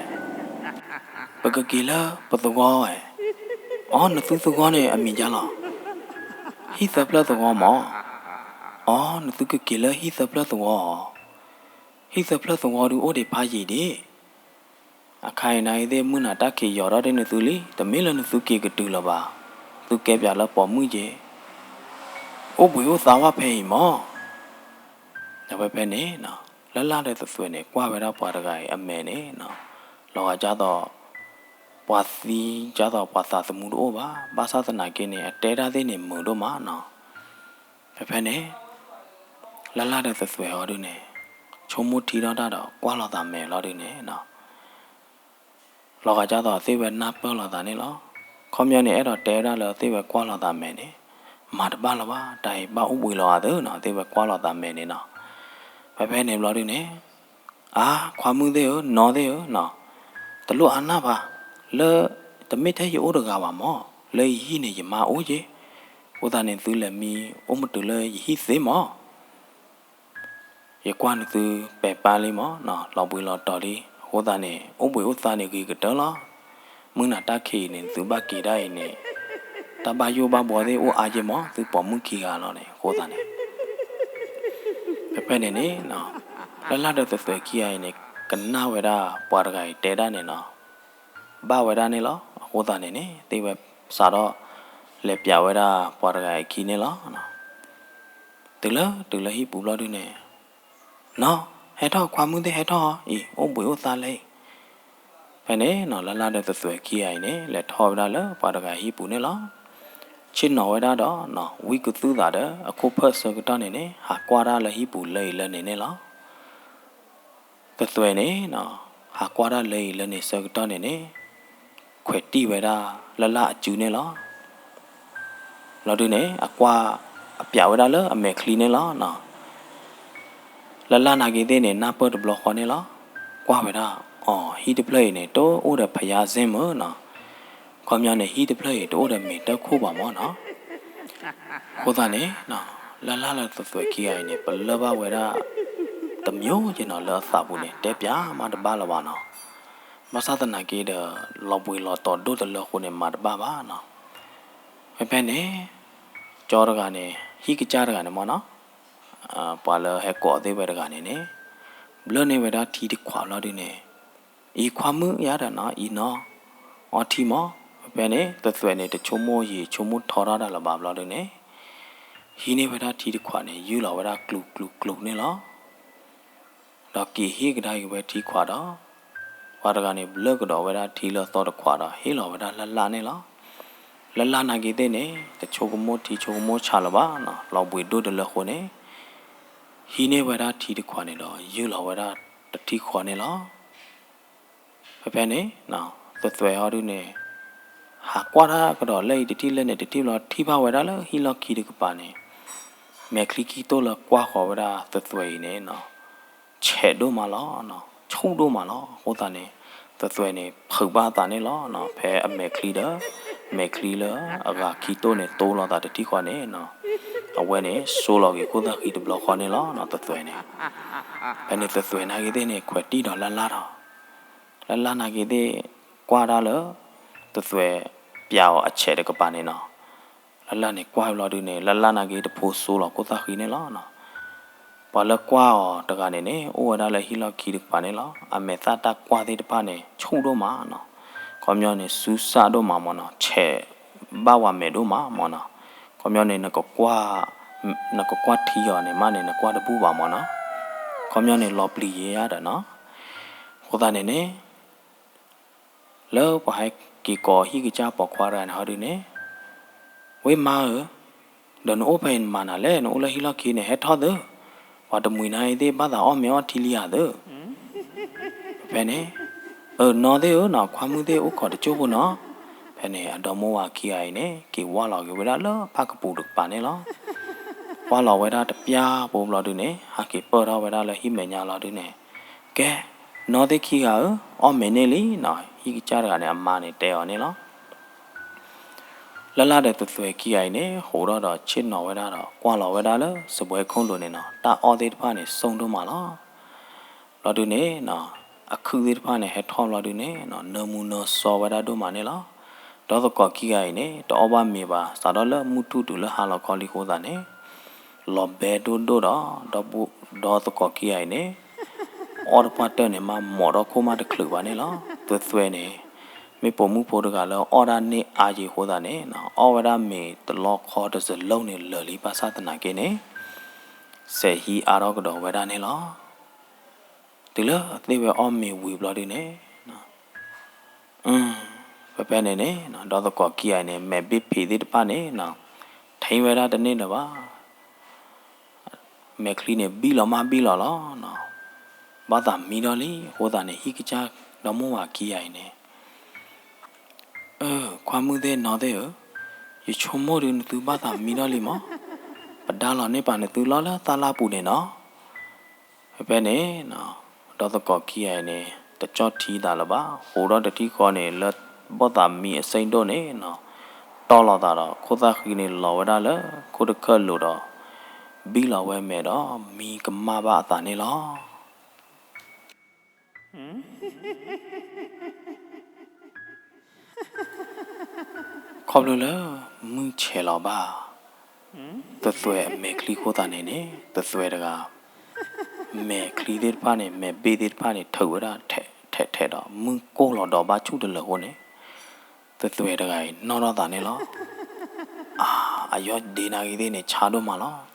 ပကက့ၤလၢပသဝီဝဲ. အိ နသုသဝီန့ၣ်အမံၤဒ်လဲၣ်. ဟံၣ်သၢဖျၢၣ်သဝီမၢ်. အိ နသုကက့ၤလၢဟံၣ်သၢဖျၢၣ်သဝီဧါ. ဟံၣ်သၢဖျၢၣ်သဝီဒုးအိၣ်ဒံးဖးယံာ်ဒံး. အခါအံၤန့ၣ်သ့ၣ်မုၢ်နၤတၢ်ခံးယီၤထီၣ်ဒ်န့ၣ်သုလံ, တမ့ၢ်လၢနသုက့ၤကတုၤလၢၤဘၣ်. သုကဲပၠးလၢပိာ်မုၣ်က့ၤ, အိၣ်ဘှံးအိၣ်သါဝဲဖဲအံၤမၢ်. ဒီးဖဲဖဲန့ၣ် လၢ်လၢ်ဒီးသသွဲးန့ၣ် ကွၢ်ဝဲဒၣ်ပှၤတဂၤအံၤအမဲာ်န့ၣ် လီၤဂာ်ဒ်သိး ပှၤသံဒ်သိးပှၤသးသမူတအိၣ်ဘၣ်, ဘၣ်ဆၣ်သနာ်က့န့ၣ် အတဲတၢ်သ့ၣ်န့ၣ်မုာ်ဒိၣ်မးနီၤ. ဖဲဖဲန့ၣ် လၢ်လၢ်ဒီးသသွဲးအီၤဒုန့ၣ် ဆိကမိၣ်ထံထီၣ်တၢ်ဒီးကွၢ်လီၤသးမဲာ်လီၤဒုန့ၣ် လီၤဂာ်ဒ်သိးသ့ၣ်ဝဲနၢ်ပၢၢ်လိာ်သးန့ၣ်လီၤ. ခီပညီန့ၣ် အဲၣ်ဒိးတဲဝဲဒၣ်လၢသ့ၣ်ဝဲကွၢ်လီၤသးမဲာ်န့ၣ် မၤတဘၣ်လၢၤဘၣ်, တၢ်အံၤဘၣ်အိၣ်ဘှံးလီၤအသးနီၤ, သ့ၣ်ဝဲကွၢ်လီၤသးမဲာ်န့ၣ်နီၤ. ဖဲဖဲန့ၣ်ဘျီဒုန့ၣ် အါ ခွါမုၣ်သ့ၣ်ဧၢ, နီၢ်သ့ၣ်ဧၢနီၤ, တလိၣ်အါနၢ်ဘၣ်, လၢ တမ့ၢ်ထဲယအိၣ်တဂၤဘၣ်မၢ်, လၢယဟံၣ်န့ၣ်ယမါအိၣ်က့ၤ, အဃိသတးန့ၣ် သုလဲၤမံအိၣ်မ့ၢ်တုၤလၢယဟံၣ်သ့မၢ်. ယကွၢ်နသုပဲာ်ပၢ်လံမၢ်, လီၤဘှံးလီၤတီၤလံ, အဃိသတးန့ၣ် အိၣ်ဘှံးအိၣ်သါန့ၣ်ဂ့ၤကတၢၢ်လီၤ. မုၢ်နၤတၢ်ခံးအံၤန့ၣ် နသုဘၣ်က့ၤဒၣ်အံၤန့ၣ် တၢ်ဘၣ်ယိၣ်ဘၣ်ဘှီသ့ၣ်အိၣ်အါက့ၤမၢ်, သုပိာ်မုၣ်ခံဂၤလီၤန့ၣ် အဃိသတးန့ၣ် ဖဲဖဲန့ၣ်န့ၣ် လၢ်လၢ်ဒီးသသွဲးခံဂၤအံၤန့ၣ် ကနၣ်ဝဲဒၣ်ပှၤတဂၤအံၤတဲဒၣ်န့ၣ်နီၤ, ဘၣ်ဝဲဒၣ်န့ၣ်လီၤ. အဃိသတးန့ၣ်န့ၣ် သ့ၣ်ဝဲစးထီၣ်လဲၤပၠးဝဲဒၣ်ပှၤတဂၤအံၤအခံန့ၣ်လီၤ. တုၤလၢ တုၤလၢဟံၣ်ပူၤဘျီဒုန့ၣ် နီၢ်, ဟဲထီၣ် ခွါမုၣ်သ့ၣ် ဟဲထီၣ်အံၤ အိၣ်ဘှံးအိၣ်သါလံ. ဖဲန့ၣ်နီၤ လၢ်လၢ်ဒီးသသွဲးခံဂၤအံၤန့ၣ် လဲၤထီၣ်ဝဲဒၣ်လၢပှၤတဂၤအံၤဟံၣ်ပူၤန့ၣ်လီၤ. ဆ့ၣ်နီၤဝဲဒၣ်ဒီး ဝံကသူၣ်သးဒီး အခိၣ်ဖၢၣ်ဆၢကတီၢ်န့ၣ်န့ၣ် ဟးကွၢ်တၢ်လၢဟံၣ်ပူၤလၢအံၤလၢန့ၣ်န့ၣ်လီၤ. သသွဲးန့ၣ် ဟးကွၢ်တၢ်လၢအံၤလၢန့ၣ်ဆၢကတီၢ်န့ၣ်န့ၣ် ခွဲးတံၢ်ဝဲဒၣ်လၢ်လၢ်အစုန့ၣ်လီၤ. လီၤဒုန့ၣ် အကွၢ်အပျးဝဲဒၣ်လၢအမဲာ်ချံန့ၣ်လီၤနီၤ. လၢ်လၢ်နာ်က့သ့ၣ်န့ၣ် နၢ်ပၢၢ်တဘျီဃီန့ၣ်လီၤ. ကွၢ်ဝဲဒၣ် အိ ဟံၣ်တဖျၢၣ်အံၤန့ၣ် တအိၣ်ဒီးဖယါစ့ၣ်မၢနီၤ. ခီပညီန့ၣ် ဟံၣ်တဖျၢၣ်အံၤ တအိၣ်ဒီးမ့ၤတၢ်ခိၣ်ဘၣ်မၢနီၤ. အဃိသတးန့ၣ် လၢ်လၢ်လၢသသွဲးခံဂၤအံၤန့ၣ် ပလၢၢ်ဘၣ်ဝဲဒၣ် တမျိုးက့နီၤ လၢအသးပူၤန့ၣ် တဲပျးမးတဘၣ်လၢၤဘၣ်နီၤ. ဘၣ်ဆၣ်သနာ်က့ဒီး လီၤဘှံးလီၤတီၤဒိၣ်တလၢအဃိန့ၣ် မၤတဘၣ်ဘၣ်နီၤ. ဖဲဖဲန့ၣ် ကၠီတဂၤန့ၣ် ဟံၣ်ကစၢ်တဂၤန့ၣ်မၢနီၤ ပှၤလၢဟဲကိးသ့ၣ်ဝဲတဂၤန့ၣ်န့ၣ် ဘျၢၣ်န့ၢ်ဝဲဒၣ်ထံတခွးလီၤဒုန့ၣ် အံၤခွါမုၣ်ယါဒီးနီၤ အံၤနီၤ အီထံမၢ. ဖဲဖဲန့ၣ် သသွဲးန့ၣ် တဆိကမိၣ်ယံာ်ဆိကမိၣ်ထီထီၣ်တၢ်လၢၤဘၣ်ဘျီဒုန့ၣ် ဟံးန့ၢ်ဝဲဒၣ်ထံတခွးန့ၣ် ယုၢ်လီၤဝဲဒၣ်ကျူၤကျူၤကျူၤန့ၣ်လီၤ. ဒီးက့ၤဟ့ၣ်ကဒါက့ၤဝဲထံခွးဒီး ပှၤတဂၤန့ၣ် ဘျၢၣ်ကဒီးဝဲဒၣ်ထံလၢအသီတခွးဒီး ဟ့ၣ်လီၤဝဲဒၣ်လၢ်လၢ်န့ၣ်လီၤ. လၢ်လၢ်နာ်က့သ့ၣ်န့ၣ် တဆိကမိၣ်ထံဆိကမိၣ်ဆးလၢၤဘၣ်နီၤ လီၤဘှံးဒိၣ်တလၢအဃိန့ၣ် ဟံးန့ၢ်ဝဲဒၣ်ထံတခွးန့ၣ်ဒီး ယုၢ်လီၤဝဲဒၣ်တထံဃီန့ၣ်လီၤ. ဖဲဖဲန့ၣ် သသွဲးဟီဒုန့ၣ် ဟးကွၢ်တၢ်ကဒီးလၢအံၤတထံၣ်လၢန့ၣ်တထံၣ်ဘျီ ထံၣ်ဘၣ်ဝဲဒၣ်လၢဟံၣ်လီၢ်ခံတကပၤန့ၣ် မဲာ်ချံခံတိၢ်လၢကွၢ်ဃီၤဝဲဒၣ်သသွဲးအံၤန့ၣ် ဆဲးဒိၣ်မးလီၤ. ဆူၣ်ဒိၣ်မးလီၤ. အဃိသတးန့ၣ် သသွဲးန့ၣ် ဖုးဘၣ်အသးန့ၣ်လီၤ. ဖဲအမဲာ်ချံဒီး မဲာ်ချံလၢအဂၤခံတိၢ်န့ၣ် တိၢ်လိာ်သးတထံၣ်ဃီန့ၣ် အဝဲန့ၣ် စိလီၤက့ၤခိၣ်သၣ်ဃံတဘျီဃီန့ၣ်လီၤ သသွဲးန့ၣ်. ဖဲန့ၣ်သသွဲးနာ်က့သ့ၣ်န့ၣ် ခွဲးတံၢ်ဒီးလၢ်လၢ်ဒီး လၢ်လၢ်နာ်က့သ့ၣ် ကွၢ်တၢ်လၢ သသွဲးပျးအီၤအဆဲးတကပၤန့ၣ်နီၤ. လၢ်လၢ်န့ၣ်ကွၢ်ဘျီဒုန့ၣ် လၢ်လၢ်နာ်က့တဖိစိလီၤခိၣ်သၣ်ဃံန့ၣ်လီၤ. ပှၤလၢကွၢ်အီၤတဂၤန့ၣ်န့ၣ် အိၣ်ဝဲဒၣ်လၢဟံၣ်လီၢ်ခံတကပၤန့ၣ်လီၤ. အမဲာ်သၣ်တၢ်ကွၢ်သ့ၣ်တဖၣ်န့ၣ် ဆူၣ်ဒိၣ်မးနီၤ. ခီပညီန့ၣ် စူစၢ်ဒိၣ်မးမၢနီၤ. ဆဲးဘၣ်ဝဲမဲာ်ဒိၣ်မးမၢနီၤ. ခီပညီန့ၣ် နကကွၢ်ထံအီၤန့ၣ်မးန့ၣ် နကွၢ်တဘူၣ်ဘၣ်မၢနီၤ. ခီပညီန့ၣ် လီၤပျံၤယဲယါဒီးနီၤ. အဃိသတးန့ၣ်န့ၣ် လၢပှၤဟဲက့ၤကိးဟံၣ်ကစၢ်ပိာ်ခွါတဂၤန့ၣ်ဟီဒုန့ၣ် ဝ့ၢ်မါဧၢ, ဒီးနအိၣ်ဖဲအံၤနမၤနၤလဲၣ်, နအိၣ်လၢဟံၣ်လီၢ်ခံန့ၣ် ဟဲထီၣ်သု, ပှၤတမှံၤနၤအံၤသ့ၣ် ဘၣ်သးအီၣ်မ့ၤအီထံလံဧါသု. ဖဲန့ၣ် အၢ နီၢ်သ့ၣ်ဧၢနီၤ, ခွါမုၣ်သ့ၣ်အိၣ်ခိးတစိၢ်ဖိနီၤ. ဖဲန့ၣ် အဒီမိၢ်ဝၤခံဂၤအံၤန့ၣ် က့ၤဝၢ်လီၤက့ၤဝဲဒၣ်လၢဖၣ်ကပူၤတကပၤန့ၣ်လီၤ. ဝၢ်လီၤဝဲဒၣ်တပျၢ်ဖိဘျီဒုန့ၣ် ဟဲက့ၤပၢၢ်ထီၣ်ဝဲဒၣ်လၢဟံၣ်မဲာ်ညါလီၤဒုန့ၣ်, ကဲ, နီၢ်သ့ၣ်ခံဂၤဧၢ, အီၣ်မ့ၤန့ၢ်လံနီၤ, ဟံၣ်ကစၢ်တဂၤန့ၣ် အမါန့ၣ်တဲအီၤန့ၣ်လီၤ. လၢ်လၢ်ဒီးသသွဲးခံဂၤအံၤန့ၣ် ဟးထီၣ်ဒီးဆ့ၣ်နီၤဝဲဒၣ်ဒီး ကွၢ်လီၤဝဲဒၣ်လၢစပွဲခိၣ်လိၤန့ၣ်နီၤ, တၢ်အီၣ်သ့ၣ်တဖၣ်န့ၣ် စိၣ်ဒိၣ်မးလီၤ. ဘျီဒုန့ၣ် အခုၣ်သ့ၣ်တဖၣ်န့ၣ် ဟဲထီၣ်ဘျီဒုန့ၣ် နၢမူနၢစီဝဲဒၣ်ဒိၣ်မးန့ၣ်လီၤ. ဒီးသကိးခံဂၤအံၤန့ၣ် တအီၣ်ဘၣ်မ့ၤဘၣ်, စးထီၣ်လၢမုၢ်ထူၣ်တုၤလၢဟါလီၤခီလံအဃိသတးန့ၣ် လီၤဘဲဒိၣ်ဒိၣ်ဒီး ဒီးသကိးခံဂၤအံၤန့ၣ် အီၣ်တပှၢ်တၢၢ်န့ၣ်မး မိးထီၣ်ခိၣ်မးတချုးဘၣ်န့ၣ်လီၤ. သသွဲးန့ၣ် မ့ၢ်ပိာ်မုၣ်ဖိတဂၤလၢအီၣ်ဒၣ်န့ၢ်အါယံၤအဃိသတးန့ၣ် အီၣ်ဝဲဒၣ်မ့ၤတလီခီတစလီၢ်န့ၣ်လၢာ်လံ, ဘၣ်ဆၣ်သနာ်က့န့ၣ် စဲးဟံးအါထီၣ်ကဒီးဝဲဒၣ်န့ၣ်လီၤ. တုၤလၢသ့ၣ်ဝဲအီၣ်မ့ၤဝံၤဘျီဒုန့ၣ် ဖဲဖဲန့ၣ်န့ၣ် ဒီးသကိးခံဂၤအံၤန့ၣ် မဲာ်ဘ့ၣ်ဖံးသ့ၣ်တဖၣ်န့ၣ် ထံၣ်ဝဲဒၣ်တန့ၢ်လၢၤဘၣ်. မဲာ်ချံန့ၣ် ဘံၣ်လီၤမးဘံၣ်လီၤလီၤ. ဘၣ်သးမံထီၣ်လံအဃိသတးန့ၣ် ဟံၣ်ကစၢ်ဒီမိၢ်ဝၤခံဂၤအံၤန့ၣ် အၢ ခွါမုၣ်သ့ၣ်နီၢ်သ့ၣ်ဧၢ, ယဆိကမိၣ်ဒုးနသုဘၣ်သးမံထီၣ်လံမး, ပဒါလီၤန့ၢ်ပာ်နသုလီၤလၢသၣ်လၣ်ပူၤန့ၣ်နီၤ. ဖဲဖဲန့ၣ် ဒီးသကိးခံဂၤအံၤန့ၣ် တကၠီၣ်ထံသးလၢၤဘၣ်, ဟးထီၣ်တထံၣ်ဃီန့ၣ် လၢဘီၣ်သးမံအစ့ၣ်ဒိၣ်န့ၣ်နီၤ, တီၢ်လီၤသးဒီး ခိၣ်သၣ်ဃံန့ၣ်လီၤဝဲဒၣ်လၢခိၣ်တခၢၣ်လိၤဒီး ဘံၣ်လီၤဝဲမဲာ်ဒီး မံကမၣ်ဘၣ်အသးန့ၣ်လီၤ. ခီဖျိလၢ မုၢ်ဆဲးလီၤဘၣ် သသွဲးအမဲာ်ချံအဃိသတးန့ၣ်န့ၣ် သသွဲးတဂၤ မဲာ်ချံသ့ၣ်တဖၣ်န့ၣ် မဲာ်ဘ့ၣ်သ့ၣ်တဖၣ်န့ၣ် ထုးဝဲဒၣ်ထဲးထဲးဒီး မုၢ်ကိၢ်လီၤဒီးဘၣ်ဆူၣ်တလၢာ်အဃိန့ၣ် သသွဲးတဂၤအံၤ နီၣ်ထီၣ်သးန့ၣ်လီၤ. အါ, အယီၢ်ဒ့နာ်က့သ့ၣ်န့ၣ် ဆါဒိၣ်မးလီၤ.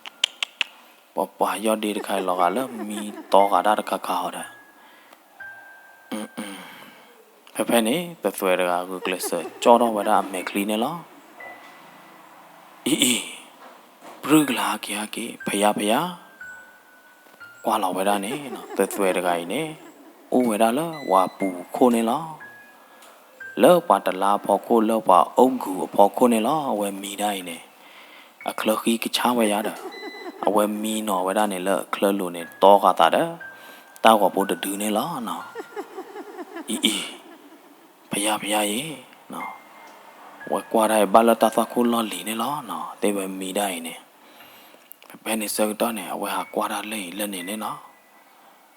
ပှၤပှၤယီၢ်ဒ့တခါအံၤ လီၤဂာ်လၢမံသီဂာ်တၢ်တခါခါအီၤဒီး ဖဲဖဲန့ၣ် သသွဲးတဂၤဂုာ်ကျဲးစၢး ကၠီၣ်ထီၣ်ဝဲဒၣ်အမဲာ်ချံန့ၣ်လီၤ. အံၤအံၤ, ပြုၢ်ကလၤဟဲက့ၤဟဲက့ၤ, ဖယါဖယါ, ကွၢ်လီၤဝဲဒၣ်န့ၣ် သသွဲးတဂၤအံၤန့ၣ် အိၣ်ဝဲဒၣ်လၢဝၤပူၤခိၣ်န့ၣ်လီၤ. လၢပှၤတလါအဖီခိၣ် လၢပှၤအိၣ်ကူၤအဖီခိၣ်န့ၣ်လီၤ. အဝဲမံဒၣ်အံၤန့ၣ် အချၢဃံကဆါဝဲယါဒီး အဝဲမံနီၤဝဲဒၣ်န့ၣ်လၢအချၢလိၤန့ၣ် တီဃာ်သးဒီး တၢ်ဂီၤဖိတဒုန့ၣ်လီၤနီၤ. အံၤအံၤ ဖယါဖယါအံၤ ဝဲကွၢ်ဒၣ်အံၤဘၣ်လၢတၢ်သွၣ်ခိၣ်လီၢ်လံၤန့ၣ်လီၤနီၤ. သ့ၣ်ဝဲမံဒၣ်အံၤန့ၣ် ဖဲဖဲန့ၣ်ဆၢကတီၢ်န့ၣ် အဝဲဟးကွၢ်တၢ်လၢအံၤလၢန့ၣ်န့ၣ်နီၤ.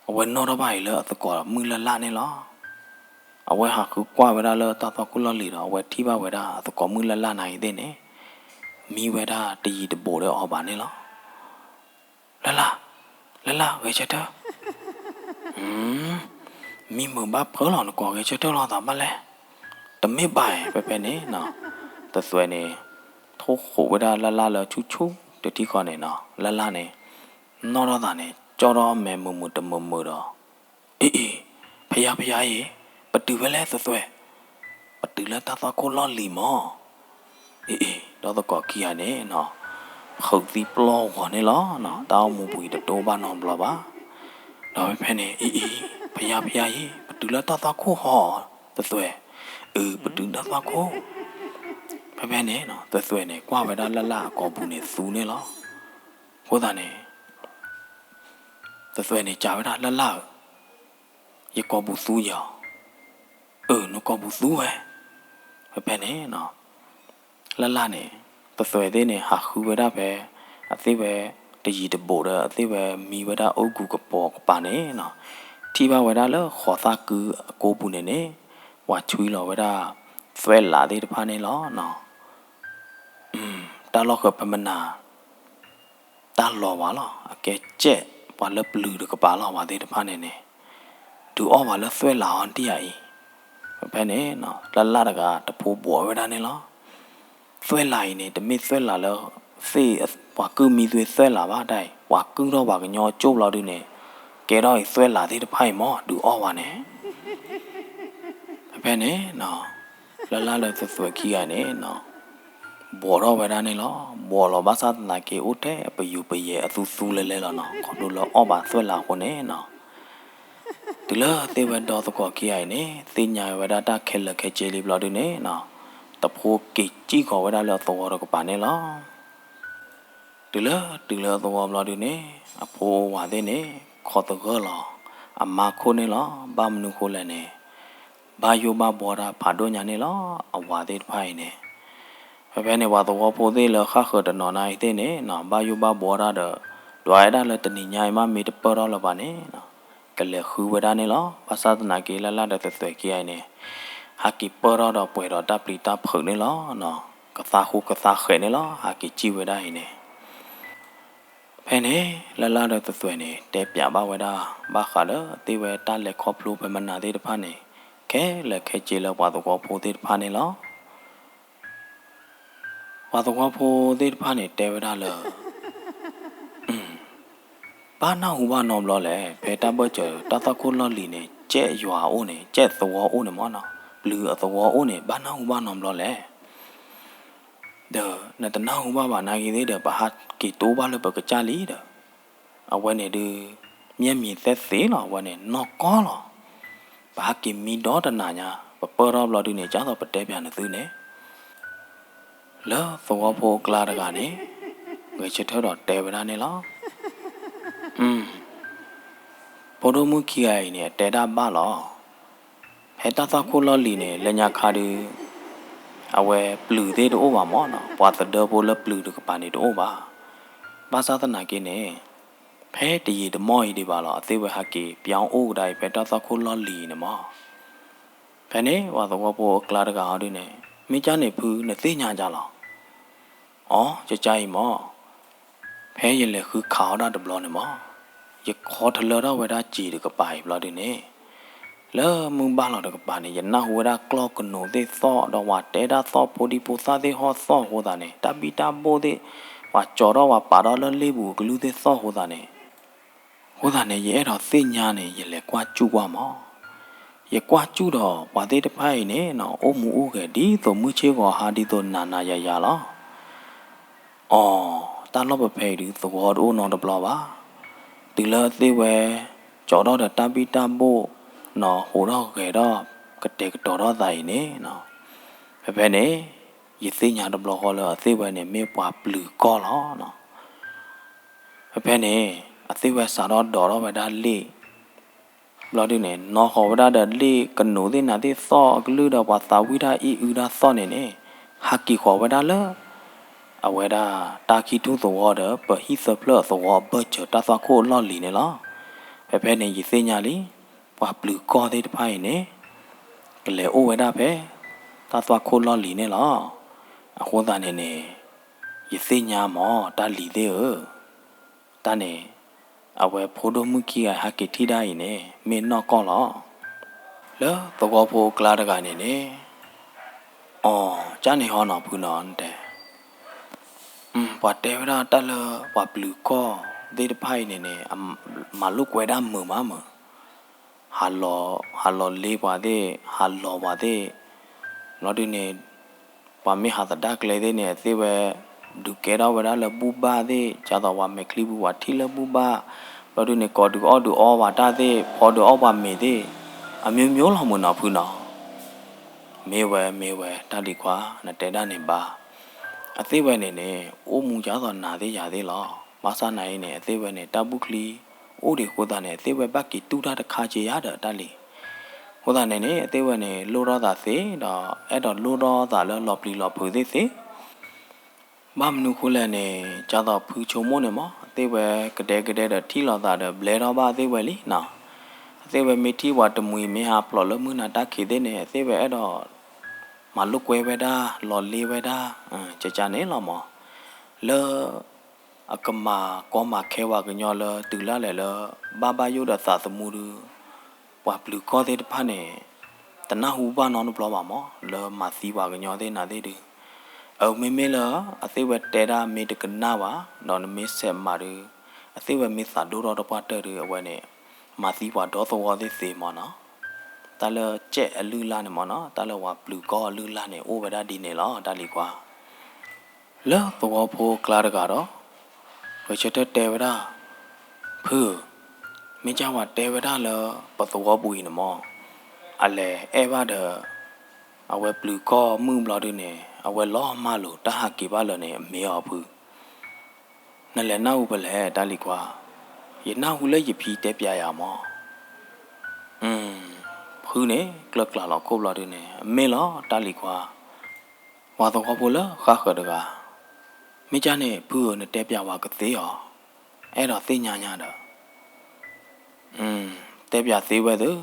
အဝဲနီၣ်ထီၣ်ဘၣ်အံၤလၢအသကိးမုၢ်လၢ်လၢ်န့ၣ်လီၤ. အဝဲဟးဃုကွၢ်ဝဲဒၣ်လၢတၢ်သွၣ်ခိၣ်လီၢ်လံၤဒီး အဝဲထံၣ်ဘၣ်ဝဲဒၣ်အသကိးမုၢ်လၢ်လၢ်နၤအံၤသ့ၣ်န့ၣ် မံဝဲဒၣ်တယံၤတဘူးဒီးအီၤဘၣ်န့ၣ်လီၤ. လၢ်လၢ်, လၢ်လၢ် ဂဲၤဆၢထၢၣ်, မံမုာ်ဘၣ်ဖၢလီၤ နကိးဂဲၤဆၢထၢၣ်လိာ်သးဘၣ်လဲၣ်. တမ့ၢ်ဘၣ်အံၤ ဖဲဖဲန့ၣ်နီၤ သသွဲးန့ၣ် ထိၣ်ဃိးဝဲဒၣ်လၢ်လၢ်လၢဆူၣ်ဆူၣ်တထံၣ်ဃီန့ၣ်နီၤ လၢ်လၢ်န့ၣ် နီၣ်ထီၣ်သးန့ၣ် ကၠီၣ်ထီၣ်အမဲာ်မုာ်မုာ်တမုာ်မုာ်ဒီး အံၤအံၤ ဖယါဖယါအံၤ ပတုၤဖဲလဲၣ်သသွဲး. ပတုၤလၢတၢ်သွၣ်ခိၣ်လီၢ်လံၤမၢ်. အံၤအံၤ ဒီးသကိးခံဂၤန့ၣ်နီၤ ဃုးသံပျီၢ်ဂီၤန့ၣ်လီၤနီၤ တၢ်အိၣ်မူပူၤအံၤတတိၢ်ဘၣ်နီတဘျီဘၣ်. ဒီးဖဲဖဲန့ၣ် အံၤအံၤ ဖယါဖယါအံၤ ပတုၤလၢတၢ်သွၣ်ခိၣ်ဟီသသွဲး. အု ပတုၤတၢ်သွၣ်ခိၣ်. ဖဲဖဲန့ၣ်နီၤ သသွဲးန့ၣ် ကွၢ်ဝဲဒၣ်လၢ်လၢ်အကိာ်ပူၤန့ၣ်သူန့ၣ်လီၤ. အဃိသတးန့ၣ် သသွဲးန့ၣ် ကးဝဲဒၣ်လၢ်လၢ်ဧၢ, ယကိာ်ပူၤသူယၤ. အု နကိာ်ပူၤသူဝဲ. ဖဲဖဲန့ၣ်နီၤ လၢ်လၢ်န့ၣ် သသွဲးသ့ၣ်န့ၣ် ဟးဃုဝဲဒၣ်ဖဲ အသ့ၣ်ဝဲ တယံၤတဘူးဒီး အသ့ၣ်ဝဲမံဝဲဒၣ်အိၣ်ကူၤကပီၤကပၤန့ၣ်နီၤ ထံၣ်ဘၣ်ဝဲဒၣ်လၢဃိးသၣ်ကုအကိာ်ပူၤန့ၣ်န့ၣ် ပှၤဆွံလီၤဝဲဒၣ် သွဲၣ်လးသ့ၣ်တဖၣ်န့ၣ်လီၤနီၤ. တၢ်လီၢ်ဃၢၤဖဲမနၤ တၢ်လီၤဝဲလီၤ အကဲကဲးပှၤလၢပျုၤတကပၤလီၤ ဝဲသ့ၣ်တဖၣ်န့ၣ်န့ၣ် ဒုးအီၣ်ဝဲလၢသွဲၣ်လးအီၤတံၢ်ယၤအံၤ. ဖဲဖဲန့ၣ်နီၤ လၢ်လၢ်တဂၤတဖိဘှီးဝဲဒၣ်န့ၣ်လီၤ. သွဲၣ်လးအံၤန့ၣ် တမ့ၢ်သွဲၣ်လးလၢ သ့ၣ် ပှၤကုၢ်မံသွဲၣ်လးဘၣ်တၢ်အံၤ ပှၤကုၢ်ထီၣ်ပှၤကညီအကၠိၣ်ဘျီဒုန့ၣ် ကဲထီၣ်အံၤသွဲၣ်လးသ့ၣ်တဖၣ်အံၤမၢ် ဒုးအီၣ်ဝဲန့ၣ် ဖဲဖဲန့ၣ်နီၤ လၢ်လၢ်ဒီးသသွဲးခံဂၤန့ၣ်နီၤ ဘှီးထီၣ်ဝဲဒၣ်န့ၣ်လီၤ. ဘှီးလီၤဘၣ်ဆၣ်သနာ်က့ အိၣ်ထဲအပယူာ်ပယဲၤအသူသူလဲၤလဲၤလီၤနီၤ ခီဖျိလၢအီၣ်ဘၣ်သွဲၣ်လးအဃိန့ၣ်နီၤ. တုၤလၢသ့ၣ်ဝဲဒီသကိးခံဂၤအံၤန့ၣ် သ့ၣ်ညါဝဲဒၣ်တၢ်ခဲလၢာ်ခဲဆ့လံဘျီဒုန့ၣ်နီၤ တဖိက့ၤစံၣ်ဃီၤဝဲဒၣ်လၢအသဝီတကပၤန့ၣ်လီၤ. တုၤလၢတုၤလၢအသဝီဘျီဒုန့ၣ် အဖိဝၤသ့ၣ်န့ၣ် ခိးသဂၢၢ်လီၤ အမါခိၣ်န့ၣ်လီၤ. ဘၣ်မနုၤဃိလဲၣ်န့ၣ် ဘၣ်ယိၣ်ဘၣ်ဘှီတၢ်ဖးဒိၣ်ညါန့ၣ်လီၤ အဝၤသ့ၣ်တဖၣ်အံၤန့ၣ်. ဖဲဖဲန့ၣ် ပှၤသဝီဖိသ့ၣ်လၢဃၣ်ဃၢၤတနီၤနၤအံၤသ့ၣ်န့ၣ်နီၤ ဘၣ်ယိၣ်ဘၣ်ဘှီတၢ်ဒီး ဒွးဝဲဒၣ်လၢတနံၤညါအံၤမ့ၢ်မ့ၢ်တပၢၢ်ထီၣ်လၢၤဘၣ်န့ၣ်နီၤ ကလဲၤဃုဝဲဒၣ်န့ၣ်လီၤ. ဘၣ်ဆၣ်သနာ်က့လၢ်လၢ်ဒီးသသွဲးခံဂၤအံၤန့ၣ် ဟးက့ၤပၢၢ်ထီၣ်ဒီးပှဲၤဒီးတၢ်ပျံၤတၢ်ဖုးန့ၣ်လီၤ. ကသါဃူကသါဃဲးန့ၣ်လီၤ ဟးက့ၤစံၣ်ဝဲဒၣ်အံၤန့ၣ် ဖဲန့ၣ် လၢ်လၢ်ဒီးသသွဲးန့ၣ် တဲပၠးဘၣ်ဝဲဒၣ် ဘၣ်ဃးဒီးသ့ၣ်ဝဲတၢ်လဲၤခီဖျိဖဲမနၤသ့ၣ်တဖၣ်န့ၣ် ခဲလၢာ်ခဲဆ့လၢပှၤသဝီဖိသ့ၣ်တဖၣ်န့ၣ်လီၤ. ပှၤသဝီဖိသ့ၣ်တဖၣ်န့ၣ် တဲဝဲဒၣ်လၢ ဘၣ်နၢ်ဟူဘၣ်နီတဘျီလဲၣ် ဖဲတၢ်ဘၢၣ်စၢၤတၢ်သွၣ်ခိၣ်လီၢ်လံၤန့ၣ် ကဲယွၤအိၣ်န့ၣ် ကဲသဝီအိၣ်န့ၣ်မၢ်နီၤ ပျုၤအသဝီအိၣ်န့ၣ် ဘၣ်နၢ်ဟူဘၣ်နီတဘျီလဲၣ်. ဒီးနတနၢ်ဟူဘၣ်ဘၣ်နာ်က့ၤသ့ၣ်ဒီး ပဟးက့ၤတိဘၣ်လၢပကစၢ်လံဒီး အဝဲန့ၣ်ဒုး မျဲမံၤသဲသ့လီၤ အဝဲန့ၣ် နီၢ်ကီၢ်လီၤ. ပဟးက့ၤမံဒီတနၤညါ ပပၢၢ်ထီၣ်ဘျီဒုန့ၣ် ကၢ်သိးပတဲပၠးနသုန့ၣ် လၢသဝီဖိအကျါတဂၤန့ၣ် ဂဲၤဆၢထၢၣ်ဒီးတဲဝဲဒၣ်န့ၣ်လီၤ. ဖိဒိၣ်မုၣ်ခံဂၤအံၤန့ၣ် အတဲဒၣ်ဘၣ်လီၤ. ဖဲတၢ်သွၣ်ခိၣ်လီၢ်လံၤန့ၣ် လၢညါခါဒုး အဝဲပျုၤသ့ၣ်တအိၣ်ဘၣ်မၢ်နီၤ, ပှၤသဒၢဖိလၢပျုၤတကပၤန့ၣ်တအိၣ်ဘၣ်. ဘၣ်ဆၣ်သနာ်က့န့ၣ် ဖဲတယံာ်တမီၢ်အံၤဒံးဘၣ်လီၤ အသ့ၣ်ဝဲဟဲက့ၤပၠီအိၣ်ကဒါအံၤ ဖဲတၢ်သွၣ်ခိၣ်လီၢ်လံၤန့ၣ်မၢ်. ဖဲန့ၣ် ပှၤသဝီဖိအကျါတဂၤဟီဒုန့ၣ် မ့ၢ်ကၢ်န့ၣ်ဖု နသ့ၣ်ညါကၢ်လီၤ. အိ ကကၢ်အံၤမၢ် ဖဲယလဲၤဃုခးအီၣ်ဒၣ်တဘျီန့ၣ်မၢ်, ယခီထလၢထီၣ်ဝဲဒၣ်စံာ်တကပၤအံၤဘျီဒုန့ၣ်, လၢမုၢ်ဘၣ်လီၤတကပၤန့ၣ် ယနၢ်ဟူဝဲဒၣ်ကျီၢ်ကနိးသ့ၣ်သီၣ် ဒီးပှၤတဲဒၣ်သီၣ်ဖိဒံဖိသၣ်သ့ၣ်ဟီၣ်သီၣ်အဃိသတးန့ၣ် တၢ်ဘံၣ်တၢ်ဘိၣ်သ့ၣ် ပှၤကၠီၤထီၣ်ပှၤပာ်ထီၣ်လၢလ့ၣ်ပူၤအကလုၢ်သ့ၣ်သီၣ်အဃိသတးန့ၣ် အဃိသတးန့ၣ် ယအဲၣ်ဒိးသ့ၣ်ညါန့ၣ် ယလဲၤကွၢ်စူၣ်ကွၢ်မၢ်. ယကွၢ်စူၣ်ဒီးပှၤသ့ၣ်တဖၣ်အံၤန့ၣ်နီၤ အိၣ်မူအိၣ်ဂဲၤဒ်သိးမုၢ်ဆ့ၣ်ဂီၤဟါဒ်သိးနၤနၤယၤယၤလီၤ. အိ တၢ်လီၢ်ပဖဲအံၤဒုး သဝီတအိၣ်နီတဘျီဘၣ်. တုၤလၢသ့ၣ်ဝဲ ကၠီၤထီၣ်ဒီးတၢ်ဘံၣ်တၢ်ဘိၣ်နီၤ ဟူးထီၣ်ဂဲၤထီၣ် ကတဲာ်ကတီၤထီၣ်သးအံၤန့ၣ်, ဖဲဖဲန့ၣ် ယသ့ၣ်ညါတဘျီဃီလၢအသ့ၣ်ဝဲန့ၣ် မ့ၢ်ပှၤပျုၤကီၢ်လီၤ. ဖဲဖဲန့ၣ် အသ့ၣ်ဝဲစးထီၣ်ဒိးထီၣ်ဝဲဒၣ်လ့ၣ် ဘျီဒုန့ၣ် နီၣ်ဃီၤဝဲဒၣ်ဒီးလ့ၣ်ကနိးသ့ၣ်နၤသ့ၣ်သီၣ်အကလုၢ်ဒီး ပှၤသးဝံၣ်တၢ်အံၣ်အုတၢ်သီၣ်န့ၣ်န့ၣ်, ဟးက့ၤဃီၤဝဲဒၣ်လၢ အဝဲဒၣ်တၢ်ခံထူၣ်သဝီဒီး ပဟံၣ်သၢဖျၢၣ်အသဝီအဘၢၣ်စၢၤ တၢ်သွၣ်ခိၣ်အလီၢ်လံၤန့ၣ်လီၤ. ဖဲဖဲန့ၣ် ယသ့ၣ်ညါလံ, ပှၤပျုၤကီၢ်သ့ၣ်တဖၣ်အံၤန့ၣ် ကလဲၤအိၣ်ဝဲဒၣ်ဖဲ တၢ်သွၣ်ခိၣ်လီၢ်လံၤန့ၣ်လီၤ. အဃိသတးန့ၣ်န့ၣ် ယသ့ၣ်ညါမး တၢ်လံၤသ့ၣ်ဧၢ, တၢ်န့ၣ် အဝဲဖိဒိၣ်မုၣ်ခံဂၤဟဲက့ၤထံၣ်ဒၣ်အံၤန့ၣ် မ့ၢ်နီၢ်ကီၢ်လီၤ. လၢသဝီဖိအကျါတဂၤန့ၣ်န့ၣ်, အိ, ကၢ်န့ၣ်ဟီနီၤဖုနီၤ တဲ, ပှၤတဲဝဲဒၣ်တၢ်လၢပှၤပျုၤကီၢ်သ့ၣ်တဖၣ်အံၤန့ၣ်န့ၣ် မၤလိာ်ကွဲဒၣ်မုာ်မးမုာ်, ဟးလီၤ, ဟးလီၤလ့ပှၤသ့ၣ်, ဟးလီၤပှၤသ့ၣ်, ဘျီဒုန့ၣ် ပှၤမ့ၢ်ဟးသဒၣ်ကျဲသ့ၣ်န့ၣ် အသ့ၣ်ဝဲ ဒုးကဲထီၣ်ဝဲဒၣ်လၢဘူၣ်ဘၣ်သ့ၣ်, ဒ်သိးပှၤမဲာ်ချံပူၤ ပှၤထံၣ်လၢဘူၣ်ဘၣ်, ဘျီဒုန့ၣ် ကိးဒုးအီၣ်ဒုးအီပှၤတၢ်သ့ၣ်, ဖီဒုးအီၣ်ပှၤမ့ၤသ့ၣ်, အမျိုးမျိုးလီၤမုာ်နီၤဖုနီၤ. မ့ၢ်ဝဲ မ့ၢ်ဝဲ တၢ်လံၤခွါ နတဲဒၣ်န့ၣ်ဘၣ်. အသ့ၣ်ဝဲန့ၣ်န့ၣ် အိၣ်မူဒ်သိးနၤသ့ၣ်ယၤသ့ၣ်လီၤ. ဘၣ်ဆၣ်နၤအံၤန့ၣ် အသ့ၣ်ဝဲန့ၣ် တၢ်ဘူၣ်ချံအိၣ်ဒံးအဃိသတးန့ၣ် အသ့ၣ်ဝဲဘၣ်က့ၤတူၢ်တၢ်တခါက့ၤယၤဒီးတၢ်လံၤ. အဃိသတးန့ၣ်န့ၣ် အသ့ၣ်ဝဲန့ၣ် လိၣ်ထီၣ်သးသ့ဒီး အဲၣ်ဒိးလိၣ်ထီၣ်သးလၢလီၤပျံၤလီၤဖုးသ့ၣ်သ့ၣ် ဘၣ်မနုၤဃိလဲၣ်န့ၣ် ဒ်သိးဖုဆိကမိၣ်န့ၣ်မး အသ့ၣ်ဝဲကဒဲကဒဲဒီးထံၣ်လိာ်သးဒီးဘျဲထီၣ်ဘၣ်အသ့ၣ်ဝဲလံနီၤ. အသ့ၣ်ဝဲမ့ၢ်ထံၣ်ပှၤတမှံၤမ့ၢ်ဟးဖျိးလၢမုၢ်နၤတၢ်ခံးသ့ၣ်န့ၣ် အသ့ၣ်ဝဲအဲၣ်ဒိး မၤလိာ်ကွဲဝဲဒၣ် လီၤလ့ဝဲဒၣ် ကကန့ၣ်လီၤမး. လၢ အကမၤကီမၤခဲပှၤကညီလၢတုၤလၢ်လဲၣ်လၢ ဘၣ်ဘၣ်ယိၣ်ဒီးသးသမူဒုး ပှၤပျုၤကီၢ်သ့ၣ်တဖၣ်န့ၣ် တနၢ်ဟူဘၣ်နီတဘျီဘၣ်မး လၢမၤသံပှၤကညီသ့ၣ်နၤသ့ၣ်ဒုး. အမ့မ့ၢ်လၢ အသ့ၣ်ဝဲတဲဒၣ်မ့ၢ်တကနၣ်ဘၣ် ဒီးနမ့ၢ်ဆဲးမၤဒုး အသ့ၣ်ဝဲမ့ၢ်သးဒိၣ်ထီၣ်တပှၢ်တၢၢ်ဒုး အဝဲန့ၣ် မၤသံပှၤဒီသဝီသ့ၣ်သ့မးနီၤ. တၢ်လၢကဲးအလုၢ်အလၢ်န့ၣ်မးနီၤ တၢ်လၢပှၤပျုၤကီၢ်အလုၢ်အလၢ်န့ၣ် အိၣ်ဝဲဒၣ်ဒ်န့ၣ်လီၤ တၢ်လံၤခွါ. လၢသဝီဖိအကျါတဂၤဒီး ဂဲၤဆၢထၢၣ်တဲဝဲဒၣ်, ဖုဧၢ, မ့ၢ်ကၢ်ပှၤတဲဝဲဒၣ်လၢ ပသဝီပူၤအံၤန့ၣ်မး အလဲၤအဲၣ်ဘၣ်ဒီး အဝဲပျုၤကီၢ်မုၣ်ဘျီဒုန့ၣ် အဝဲလီၤမၢ်လိာ် တၢ်ဟးက့ၤဘၣ်လၢာ်န့ၣ် အမ့ၢ်အီၤဖု. နလဲၤနၢ်ဟူဖဲလဲၣ် တၢ်လံၤခွါ. ယနၢ်ဟူလၢယဖံတဲပျးယၤမး. ဖုန့ၣ် ကျၢၢ်ကျၢ်လီၤခိၣ်ဘျီဒုန့ၣ် အမ့ၢ်လီၤ တၢ်လံၤခွါ. ပှၤသဝီဖိလၢဃါဃၢၤတဂၤ, မ့ၢ်ကၢ်န့ၣ် ဖုဧၢ နတဲပျးဝဲကသ့အီၤ, အဲၣ်ဒိးသ့ၣ်ညါညါဒီး တဲပျးသ့ဝဲသ့ၣ်,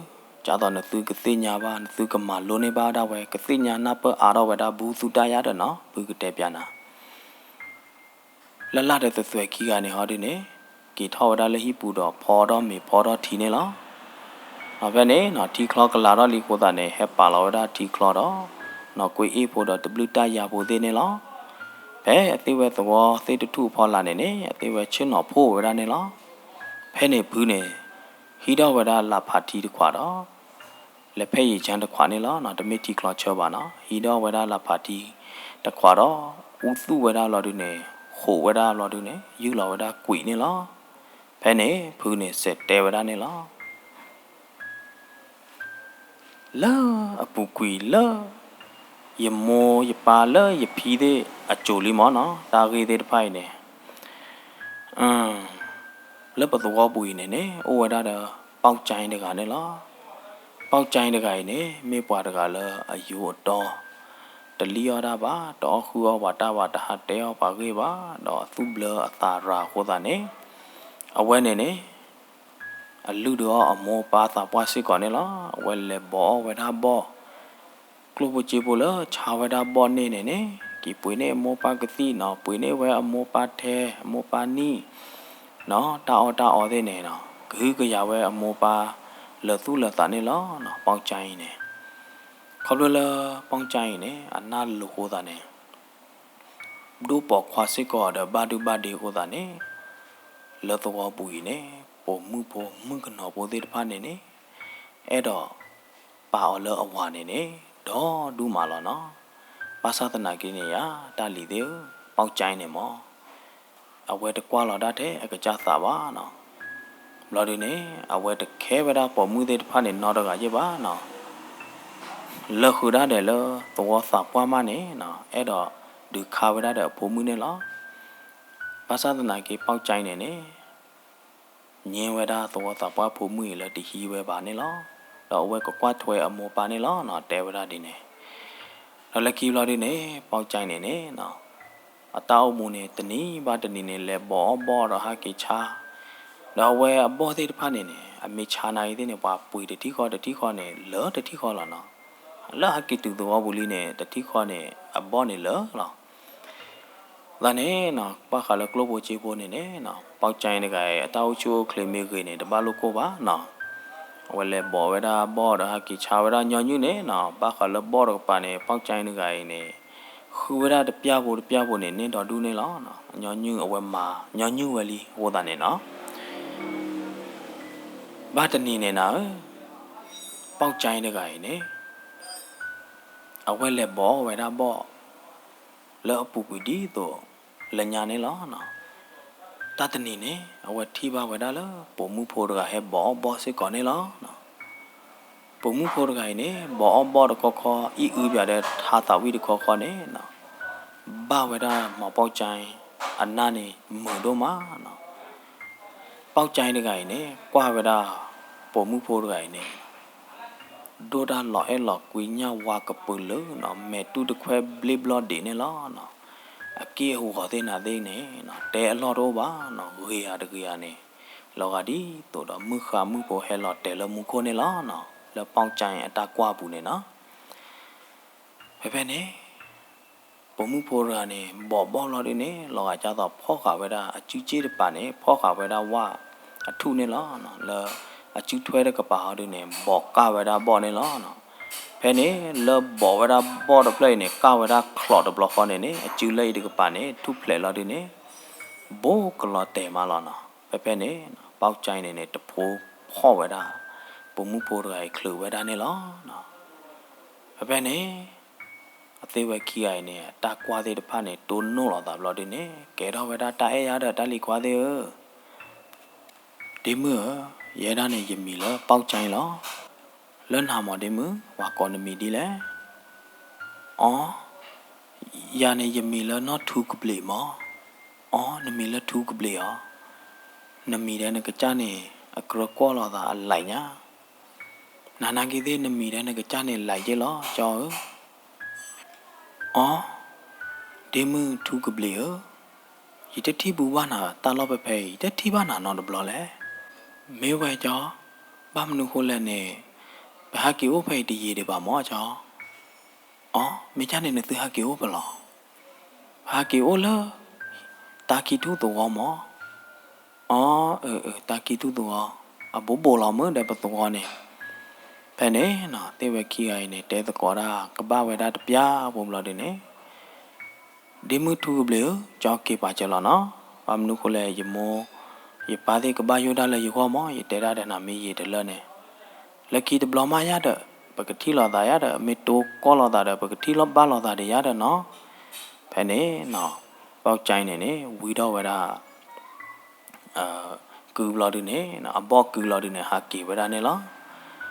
ဒ်သိးနသုကသ့ၣ်ညါဘၣ် နသုကမၤလိန့ၢ်ဘၣ်ဒၣ်ဝဲ ကသ့ၣ်ညါနၢ်ပၢၢ်အါထီၣ်ဝဲဒၣ် ဘူးသူတၢ်ယါဒီးနီၤ ဖုကတဲပျးနၤ. လၢ်လၢ်ဒီးသွဲၣ်သွဲၣ်ခံဂၤန့ၣ်ဟီဒုန့ၣ် က့ၤထီၣ်ဝဲဒၣ်လၢဟံၣ်ပူၤဒီးဖီထီၣ်မ့ၤဖီထီၣ်ထံန့ၣ်လီၤ. ဒီးဖဲန့ၣ်နီၤ ထံချီကလၤထီၣ်လံအဃိသတးန့ၣ် ဟဲပာ်လီၤဝဲဒၣ်ထံချီဒီး နီၢ်ကွ့အ့ၣ်ဖိဒီးတဘျုးတၢ်ယါဖိသ့ၣ်န့ၣ်လီၤ. ဖဲအသ့ၣ်ဝဲသဝီသ့ၣ်တထူၣ်အဖီလာ်န့ၣ်န့ၣ် အသ့ၣ်ဝဲဆ့ၣ်နီၤဖှိၣ်ဝဲဒၣ်န့ၣ်လီၤ. ဖဲန့ၣ်ဖုန့ၣ် ဟံးထီၣ်ဝဲဒၣ်လၢ်ဖးထံတခွးဒီး လဲၤဖဲယံာ်ဆၢတခွးန့ၣ်လီၤ. တမ့ၢ်ထံချီဆၢဘၣ်နီၤ ဟံးထီၣ်ဝဲဒၣ်လၢ်ဖးထံတခွးဒီး အူသူၣ်ဝဲဒၣ်လီၤဒုန့ၣ် ဃိးဝဲဒၣ်လီၤဒုန့ၣ် ယူၢ်လီၤဝဲဒၣ်ကွံာ်န့ၣ်လီၤ. ဖဲန့ၣ် ဖုန့ၣ်စဲးတဲဝဲဒၣ်န့ၣ်လီၤ. လၢအပူၤကွံာ်လၢ ယမိၢ်ယပၢ်လၢယဖံသ့ၣ်အစိၤလံမးနီၤ တၢ်ဂ့ၢ်သ့ၣ်တဖၣ်အံၤန့ၣ် လၢပသဝီပူၤအံၤန့ၣ်န့ၣ် အိၣ်ဝဲဒၣ်ဒီး ပီၣ်ကၠဲတဂၤန့ၣ်လီၤ. ပီၣ်ကၠဲတဂၤအံၤန့ၣ် မ့ၢ်ပှၤတဂၤလၢအယိအတီ တလံၣ်အီၣ်တၢ်ဘၣ် တအီၣ်ဃုအီၣ်ပှၤတၢ်ဘၣ် တဟးတဲအီၣ်ပှၤဂ့ၢ်ဘၣ် ဒီးအသူၣ်ဘျၢအသးရၤအဃိသတးန့ၣ် အဝဲန့ၣ်န့ၣ် အလုၢ်ဒုးအီၣ်အမိၢ်အပၢ်သးပှၢ်စ့ၢ်ကီးန့ၣ်လီၤ. အဝဲလဲၤဘီးအီၣ်ဝဲဒၣ်ဘီၣ် ကျိၣ်ဖိစ့ဖိလၢဆါဝဲဒၣ်ဘီၣ်န့ၣ်န့ၣ်န့ၣ် က့ၤပှ့ၤန့ၢ်အမိၢ်ပၢ်ကသံၣ်နီၤ ပှ့ၤန့ၢ်ဝဲအမိၢ်ပၢ်ထဲ အမိၢ်ပၢ်နံၣ်နီၤ တၢ်အီၣ်တၢ်အီသ့ၣ်န့ၣ်နီၤ ကဟုကယာ်ဝဲအမိၢ်ပၢ်လၢာ်သူၣ်လၢာ်သးန့ၣ်လီၤ. ပီၣ်ကၠဲအံၤန့ၣ် ခီဖျိလၢပီၣ်ကၠဲအံၤန့ၣ် အနၢ်လိၤအဃိသတးန့ၣ် ဒိၣ်ပိာ်ခွါစ့ၢ်ကီးဒီးဘၣ်ဒုဘၣ်ဒ့အဃိသတးန့ၣ် လၢသဝီပူၤအံၤန့ၣ် ပိာ်မုၣ်ဖိမုၣ်ကနီၤဖိသ့ၣ်တဖၣ်န့ၣ်န့ၣ် အဲၣ်ဒိးပာ်အီၤလၢအဝၤန့ၣ်န့ၣ် ဒီဒူၣ်မးလီၤနီၤ. ဘၣ်ဆၣ်သနာ်က့န့ၣ်ယါ တၢ်လံၤသ့ၣ်ဧၢ ပီၣ်ကၠဲန့ၣ်မး အဝဲတကွၢ်လီၤဒၣ်ထဲအကစၢ်သးဘၣ်နီၤ. ဘျီဒုန့ၣ် အဝဲတခဲဝဲဒၣ်ပိာ်မုၣ်သ့ၣ်တဖၣ်န့ၣ်နီတဂၤယဲၢ်ဘၣ်နီၤ. လၢဃုာ်ဒၣ်ဒီးလၢသဝီသးပှၢ်မးန့ၣ်နီၤ အဲၣ်ဒိးဒုးခါဝဲဒၣ်ဒီးအဖိမုၣ်န့ၣ်လီၤ. ဘၣ်ဆၣ်သနာ်က့ ပီၣ်ကၠဲန့ၣ်န့ၣ် ငဲဝဲဒၣ်သဝီသးပှၢ်ဖိမုၣ်အံၤလၢတဟံးဝဲဘၣ်န့ၣ်လီၤ. ဒီးအဝဲကကွၢ်ထွဲအမိၢ်ပၢ်န့ၣ်လီၤနီၤ တဲဝဲဒၣ်ဒ်န့ၣ်. ဒီးလၢခံဘျီဒ်န့ၣ် ပီၣ်ကၠဲန့ၣ်န့ၣ်နီၤ အတၢ်အိၣ်မူန့ၣ် တနံၤဘၣ်တနံၤန့ၣ် လဲၤဘီၣ်အီၣ်ဘီၣ်ဒီးဟးက့ၤဆါ, ဒီးအဝဲအဘီၣ်သ့ၣ်တဖၣ်န့ၣ်န့ၣ် အမ့ၢ်ဆါနာ်က့သ့ၣ်န့ၣ် ပှၤပှ့ၤတထံၣ်ဃီတထံၣ်ဃီန့ၣ် လၢတထံၣ်ဃီလီၤနီၤ. လၢဟးက့ၤတုၤသဝီပူၤလံန့ၣ် တထံၣ်ဃီန့ၣ် အဘီၣ်န့ၣ်လၢလီၤ. သတးန့ၣ်နီၤ ဘၣ်ဃးလၢကျိၣ်ဖိစ့ဖိန့ၣ်န့ၣ်နီၤ ပီၣ်ကၠဲတဂၤအံၤ အတၢ်အိၣ်ဆူၣ်အိၣ်ချ့မ့ၢ်ဂ့ၤန့ၣ် တဘၣ်လိာ်ကိၢ်ဘၣ်နီၤ. အဝဲလဲၤဘီၣ်ဝဲဒၣ်ဘီၣ်ဒီးဟးက့ၤဆါဝဲဒၣ်ညီနုၢ်န့ၣ်နီၤ ဘၣ်ဃးလၢဘီၣ်တကပၤန့ၣ် ပီၣ်ကၠဲတဂၤအံၤန့ၣ် ဃုဝဲဒၣ်တပျၢ်ဖိတပျၢ်ဖိန့ၣ် န့ၢ်ဒီဒူၣ်န့ၣ်လီၤ. ညီနုၢ်အဝဲမၤညီနုၢ်ဝဲလံအဃိသတးန့ၣ်နီၤ ဘၣ်တနံၤန့ၣ်နၤဧၢ, ပီၣ်ကၠဲတဂၤအံၤန့ၣ် အဝဲလဲၤဘီၣ်ဝဲဒၣ်ဘီၣ် လၢအပူၤကွံာ်ဒ်သိးလၢညါန့ၣ်လီၤ. တၢ်တနံၤန့ၣ် အဝဲထံၣ်ဘၣ်ဝဲဒၣ်လၢပိာ်မုၣ်ဖိတဂၤဟဲဘီၣ်အီၣ်ဘီၣ်စ့ၢ်ကီးန့ၣ်လီၤ. ပိာ်မုၣ်ဖိတဂၤအံၤန့ၣ် ဘီၣ်အီၣ်ဘီၣ်တခီခီ အံၣ်အုပၠးဒီးဟးသးဝံၣ်တခီခီန့ၣ် ဘၣ်ဝဲဒၣ်မီၤပီၣ်ကၠဲအနၢ်န့ၣ်မုာ်ဒိၣ်မးနီၤ. ပီၣ်ကၠဲတဂၤအံၤန့ၣ် ကွၢ်ဝဲဒၣ်ပိာ်မုၣ်ဖိတဂၤအံၤန့ၣ် ဒိၣ်တၢ်လီၤအဲၣ်လီၤကွံညၣ်ဝါကပၢၤလၢနီၤ မဲာ်တူၢ်တခွဲဘျ့ဘျီၣ်ဒံးန့ၣ်လီၤ. အက့ၢ်အဂီၤသ့ၣ်နၤသ့ၣ်န့ၣ် တဲအလီၢ်တအိၣ်ဘၣ်နီၤ ဂ့ၤဧါတဂ့ၤဧါန့ၣ် လီၤဂာ်ဒ်သိးဒီးမုၢ်ဃါမုၢ်ဖိဟဲလီၤတဲာ်လၢမူခိၣ်န့ၣ်လီၤနီၤ လၢပီၣ်ကၠဲအတၢ်ကွၢ်ပူၤန့ၣ်နီၤ. ဖဲဖဲန့ၣ် ပိာ်မုၣ်ဖိတဂၤန့ၣ် ဘီၣ်ဘီၣ်လီၤဒုန့ၣ် လီၤဂာ်ဒ်သိးဖီၣ်ဃာ်ဝဲဒၣ်အစုစ့ၣ်တပၤန့ၣ် ဖီၣ်ဃာ်ဝဲဒၣ်ဝၣ်အထူၣ်န့ၣ်လီၤ. လၢအစုထွဲတကပၤဟီဒုန့ၣ် ဘီၣ်ကၢ်ဝဲဒၣ်ဘီၣ်န့ၣ်လီၤ. ဖဲန့ၣ် လၢဘီၣ်ဝဲဒၣ်ဘီၣ်တဖျၢၣ်အံၤန့ၣ် ကၢ်ဝဲဒၣ်ချီးတဘျီဃီန့ၣ်န့ၣ် အစုလၢအံၤတကပၤန့ၣ် ထူၣ်ဖျဲးလီၤဒုန့ၣ် ဘိကလီၤတဲာ်မးလီၤနီၤ. ဖဲဖဲန့ၣ် ပီၣ်ကၠဲန့ၣ်န့ၣ် တဖိဖီၣ်ဝဲဒၣ် ပိာ်မုၣ်ဖိတဂၤအံၤချုးဝဲဒၣ်န့ၣ်လီၤ. ဖဲဖဲန့ၣ် အသ့ၣ်ဝဲခံဂၤအံၤန့ၣ် အတၢ်ကွၢ်သ့ၣ်တဖၣ်န့ၣ် တိၢ်နီၣ်လိာ်သးဘျီဒုန့ၣ် ကဲထီၣ်ဝဲဒၣ်တၢ်အဲၣ်ယါဒီးတၢ်လံၤခွါသ့ၣ်ဧၢ, ဒ့မုၣ်ဧၢ, ယဲဒၣ်န့ၣ်ယမံၤလၢပီၣ်ကၠဲလီၤ. လၢနၤမးဒ့မုၣ် ပှၤကိးနမံၤဒ်လဲၣ်. အီ, ယၤန့ၣ်ယမံၤလၢနီၢ်ထူကဘျံးမး. အီ, နမံၤလၢထူကဘျံးအီၤ, နမံၤဒီးနကစၢ်န့ၣ် အကြၢးကွီၢ်လိာ်သးအလံၤညါ, နၤနာ်က့သ့ၣ်နမံၤဒီးနကစၢ်န့ၣ်လံၤက့လီၤ ကၠီဧၢ. အီ, ဒ့မုၣ်ထူကဘျံးဧၢ, ယတထံၣ်ဘူးဘၣ်နၤတၢ်လီၢ်ဖဲဖဲအံၤ ယတထံၣ်ဘၣ်နၤနီတဘျီလဲၣ်. မ့ၢ်ဝဲကၠီ, ဘၣ်မနုၤဃိလဲၣ်န့ၣ် ပဟဲက့ၤအိၣ်ဖဲအံၤတယံာ်ဒံးဘၣ်မးကၠီ. အီ, မ့ၢ်ကၠၢ်န့ၣ်နသုဟဲက့ၤအိၣ်ဖဲလဲၣ်. ဟဲက့ၤအိၣ်လၢ တၢ်ခံထူၣ်သဝီမး. အီ, အၢ အၢ တၢ်ခံထူၣ်သဝီ, အဘူးဘူးလီၤမုၢ်ဒီးပသဝီန့ၣ်. ဖဲန့ၣ်နီၤ သ့ၣ်ဝဲခံဂၤအံၤန့ၣ် တဲသကိးတၢ်ကဘၣ်ဝဲဒၣ်တပျၢ်ဖိဘျီဒုန့ၣ် ဒ့မုၣ်ထူကဘျံးဧၢ, ကၠီက့ၤပာ်စၢၤလီၤနီၤ. ဘၣ်မနုၤဃိလဲၣ် ယမိၢ်ယပၢ်သ့ၣ်ကဘၣ်ယိၣ်ဒၣ်လၢယဂီၢ်မး, ယတဲဒၣ်ဒီးနၤမ့ၢ်ယံာ်တလၢန့ၣ်, လၢခံတဘျီမးယၤဒီး ပကထံၣ်လိာ်သးယၤဒီး မ့ၢ်တိကိၢ်လိာ်သးဒီး ပကထံၣ်လိာ်ဘၣ်လိာ်သးဒီးယၤဒီးနီၤ. ဖဲန့ၣ်နီၤ ပီၣ်ကၠဲန့ၣ်န့ၣ် ဝံထီၣ်ဝဲဒၣ် ကုဘျီဒုန့ၣ် အဘီၣ်ကုလီၤဒုန့ၣ် ဟးက့ၤဝဲဒၣ်န့ၣ်လီၤ.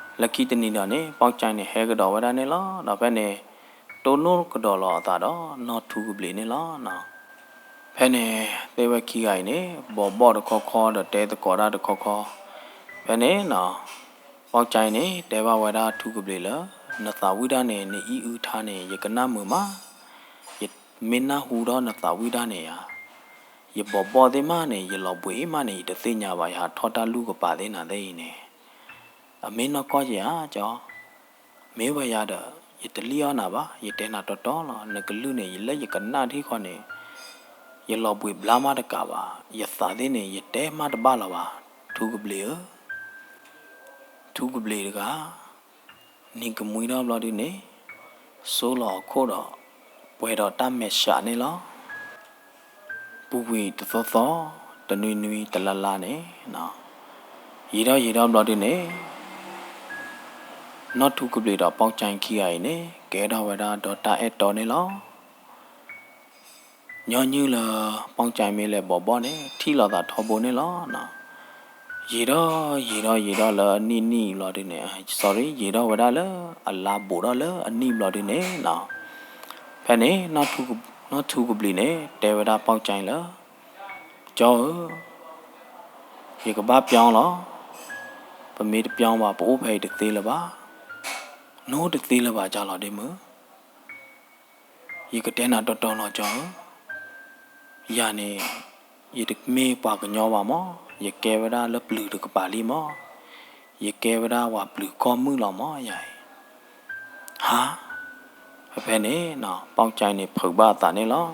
လၢခံတနံၤဒီးန့ၣ် ပီၣ်ကၠဲန့ၣ် ဟဲကဒီးဝဲဒၣ်န့ၣ်လီၤ. ဒီးဖဲန့ၣ် တိၢ်နီၣ်ကဒီးလီၤအသးဒီး နီၢ်ထူကဘျံးန့ၣ်လီၤ. ဖဲန့ၣ် သ့ၣ်ဝဲခံဂၤအံၤန့ၣ် ဘီးဘီၣ်တခီခီဒီးတဲသကိးတၢ်တခီခီ, ဖဲန့ၣ်နီၤ ပီၣ်ကၠဲန့ၣ် တဲဘၣ်ဝဲဒၣ်ထူကဘျံးလၢ နသးဝံၣ်တၢ်န့ၣ် နအံၣ်အုထါန့ၣ် ယကနၣ်မုာ်မး, ယမ့ၢ်နၢ်ဟူဒီးနသးဝံၣ်တၢ်န့ၣ်ဧါ ယဘီးဘီၣ်သ့ၣ်မးန့ၣ် ယလီၤဘှံးအံၤမးန့ၣ် ယတသ့ၣ်ညါဘၣ်, ယဟးထီၣ်တၢ်လူၢ်ကပၤသ့ၣ်နၤသ့ၣ်အံၤန့ၣ်, အမ့ၢ်နီၢ်ကီၢ်ဧါကၠီ, မ့ၢ်ဝဲယၤဒီး ယတလံၣ်အီၣ်နၤဘၣ်, ယတဲနၤတီတီလီၤ, နကလုၢ်န့ၣ် ယလၢယကနၣ်ထံၣ်ဃီန့ၣ်, ယလီၤဘှံးဘျါမးတကးဘၣ်, ယသးသ့ၣ်န့ၣ် ယတဲမးတဘၣ်လၢၤဘၣ်, ထူကဘျံးဧၢ ထူကဘျံးတဂၤ နံၤကမှံထီၣ်ဘျီဒုန့ၣ် စိလီၤအခိၣ်ဒီး ပှဲၤဒီးတၢ်မဲာ်ဆှးန့ၣ်လီၤ. ပူၤကွံာ်တသီသီ, တနွံနွံ, တလါလါန့ၣ်, ယံာ်ထီၣ်ယံာ်ထီၣ်ဘျီဒုန့ၣ် နီၢ်ထူကဘျံးဒီးပီၣ်ကၠဲခံဂၤအံၤန့ၣ် ကဲထီၣ်ဝဲဒၣ်ဒီးတၢ်အဲၣ်တီန့ၣ်လီၤ. ညီနုၢ်လၢ ပီၣ်ကၠဲမ့ၢ်လဲၤဘီးဘီၣ်န့ၣ် ထံၣ်လိာ်သးထီဘိန့ၣ်လီၤ. ယံာ်ထီၣ်ယံာ်ထီၣ်ယံာ်ထီၣ်လၢအနံၣ်နံၣ်ဘျီဒုန့ၣ်, sorry, ယံာ်ထီၣ်ဝဲဒၣ်လၢအလါဘူးထီၣ်လၢအနံၣ်ဘျီဒုန့ၣ်နီၤ, ဖဲန့ၣ် နီၢ်ထူကဘျံးန့ၣ် တဲဝဲဒၣ်ပီၣ်ကၠဲအံၤလၢ, ကၠီဧၢ, ယကဘၣ်ပျီလီၤ, ပမ့ၢ်တပျီဘၣ် ပအိၣ်ဖဲအံၤတသ့လၢၤဘၣ်, နအိၣ်တသ့လၢၤဘၣ် ကၠီလီၤဒ့မုၣ်. ယကတဲနၤတီတီလီၤ ကၠီဧၢ, ယၤန့ၣ် ယတမ့ၢ်ပှၤကညီဘၣ်မး, ယကဲဝဲဒၣ်လၢပျုၤတကပၤလံမး, ယကဲဝဲဒၣ်ပှၤပျုၤကီၢ်မုၣ်လီၤမး ယၤအံၤ. ဟါ, ဖဲဖဲန့ၣ် ပီၣ်ကၠဲန့ၣ် ဖုးဘၣ်အသးန့ၣ်လီၤ.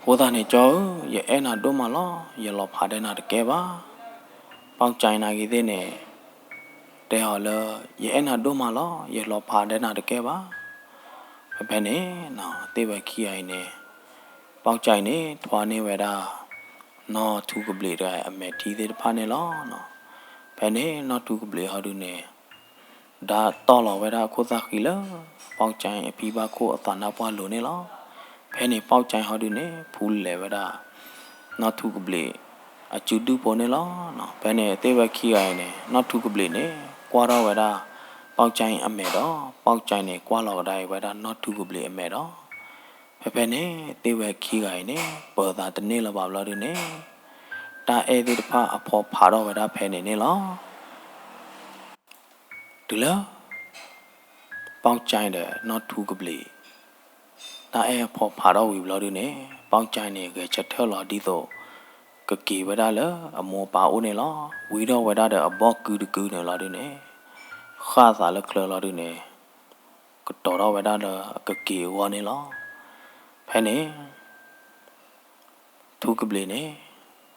အဃိသတးန့ၣ် ကၠီဧၢ, ယအဲၣ်နၤဒိၣ်မးလီၤ, ယလီၤဖးဒီးနၤတကဲဘၣ်. ပီၣ်ကၠဲနာ်က့ၤသ့ၣ်န့ၣ် တဲအီၤလၢ ယအဲၣ်နၤဒိၣ်မးလီၤ, ယလီၤဖးဒီးနၤတကဲဘၣ်. ဖဲဖဲန့ၣ် သ့ၣ်ဝဲခံဂၤအံၤန့ၣ် ပီၣ်ကၠဲအံၤန့ၣ် ထွါန့ၢ်ဝဲဒၣ် နီၢ်ထူကဘျံးတဂၤအံၤအမဲာ်ထံသ့ၣ်တဖၣ်န့ၣ်လီၤ. ဖဲန့ၣ် နီၢ်ထူကဘျံးဟီဒုန့ၣ် ဒါတီၢ်လီၤဝဲဒၣ်အခိၣ်သၣ်ဃံလၢ ပီၣ်ကၠဲအဖံဘၣ်ခိၣ်အသးနါပှၢ်လိၤန့ၣ်လီၤ. ဖဲန့ၣ် ပီၣ်ကၠဲဟီဒုန့ၣ် ဖူလဲၤဝဲဒၣ် နီၢ်ထူကဘျံးအစုဒုၣ်ဖိန့ၣ်လီၤ. ဖဲန့ၣ် သ့ၣ်ဝဲခံဂၤအံၤန့ၣ် နီၢ်ထူကဘျံးန့ၣ် ကွၢ်ထီၣ်ဝဲဒၣ် ပီၣ်ကၠဲအမဲာ်ဒီး ပီၣ်ကၠဲန့ၣ် ကွၢ်လီၤကဒါအံၤဝဲဒၣ် နီၢ်ထူကဘျံးအမဲာ်ဒီး ဖဲဖဲန့ၣ် သ့ၣ်ဝဲခံဂၤအံၤန့ၣ် ပၢၤသးတန့ၢ်လၢၤဘၣ်ဘျီဒုန့ၣ် တၢ်အဲၣ်သ့ၣ်တဖၣ်အဖီဖးထီၣ်ဝဲဒၣ်ဖဲန့ၣ်န့ၣ်လီၤ. တုၤလၢ ပီၣ်ကၠဲဒီးနီၢ်ထူကဘျံး တၢ်အဲၣ်အဖီဖးထီၣ်ဝံၤဘျီဒုန့ၣ် ပီၣ်ကၠဲန့ၣ် ဂဲၤဆၢထၢၣ်လီၤဒ်သိး ကက့ၤဝဲဒၣ်လၢအမိၢ်အပၢ်အိၣ်န့ၣ်လီၤ. ဝံထီၣ်ဝဲဒၣ်ဒီးအဘီၣ်ကုတကုန့ၣ်လီၤဒုန့ၣ် ဃၣ်သးလၢချၢလီၤဒုန့ၣ် ကတီၤထီၣ်ဝဲဒၣ်လၢအကက့ၤအဂီၢ်န့ၣ်လီၤ. ဖဲန့ၣ် ထူကဘျံးန့ၣ်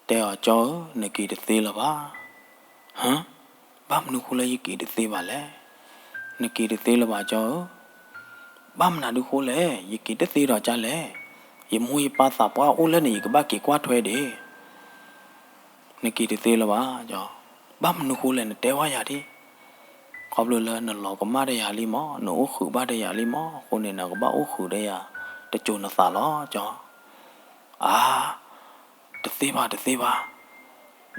တဲအီၤ ကၠီဧၢ, နက့ၤတသ့လၢၤဘၣ်. ဟါ, ဘၣ်မနုၤဃိလၢယက့ၤတသ့ဘၣ်လဲၣ်. နက့ၤတသ့လၢၤဘၣ် ကၠီဧၢ. ဘၣ်မနုၤဒုဃိလဲၣ်, ယက့ၤတသ့ဒီးကၠီလဲၣ်. ယမိၢ်ယပၢ်သးပှၢ်အိၣ်လၢန့ၣ် ယကဘၣ်က့ၤကွၢ်ထွဲဒံး နက့ၤတသ့လၢၤဘၣ် ကၠီ. ဘၣ်မနုၤဃိလဲၣ် နတဲဝဲယၤဒ် ခီဖျိလၢနလီၤကမၣ်ဒီးယၤလံမး, နအိၣ်ဃုာ်ဘၣ်ဒီးယၤလံမး, အဃိန့ၣ် နကဘၣ်အိၣ်ဃုာ်ဒီးယၤ တစိၤနသးလီၤ ကၠီ. အါ, တသ့ဘၣ် တသ့ဘၣ်,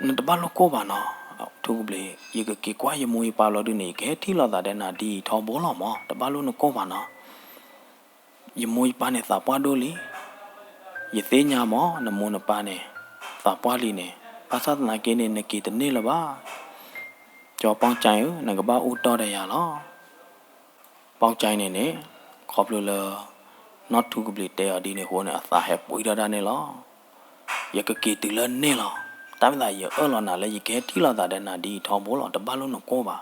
နတဘၣ်လိၣ်ကိၢ်ဘၣ်နီၤ, ထူကဘျံး, ယကက့ၤကွၢ်ယမိၢ်ယပၢ်လီၤဒုန့ၣ် ယကဟဲထံၣ်လိာ်သးဒီးနၤဒ်အံၤထီဘိလီၤမး, တဘၣ်လိၣ်နကိၢ်ဘၣ်နီၤ. ယမိၢ်ယပၢ်န့ၣ်သးပှၢ်ဒိၣ်လံ, ယသ့ၣ်ညါမး နမိၢ်နပၢ်န့ၣ် သးပှၢ်လံန့ၣ်, ဘၣ်ဆၣ်သနာ်က့န့ၣ် နက့ၤတန့ၢ်လၢၤဘၣ် ကၠီ ပီၣ်ကၠဲဧၢ, နကဘၣ်အိၣ်တီၢ်ဒီးယၤလီၤ. ပီၣ်ကၠဲန့ၣ်န့ၣ် ခီဖျိလၢ နီၢ်ထူကဘျံးတဲအီၤဒ်န့ၣ်အဃိန့ၣ် အသးဟဲပှံထီၣ်ဒၣ်န့ၣ်လီၤ. ယကက့ၤတုၤလၢန့ၣ်လီၤ. တၢ်မ့ၢ်သးယအၢၣ်လီၤနၤလၢယကဟဲထံၣ်လိာ်သးဒီးနၤဒ်အံၤထီဘိလီၤ, တဘၣ်လိၣ်နကိၢ်ဘၣ်.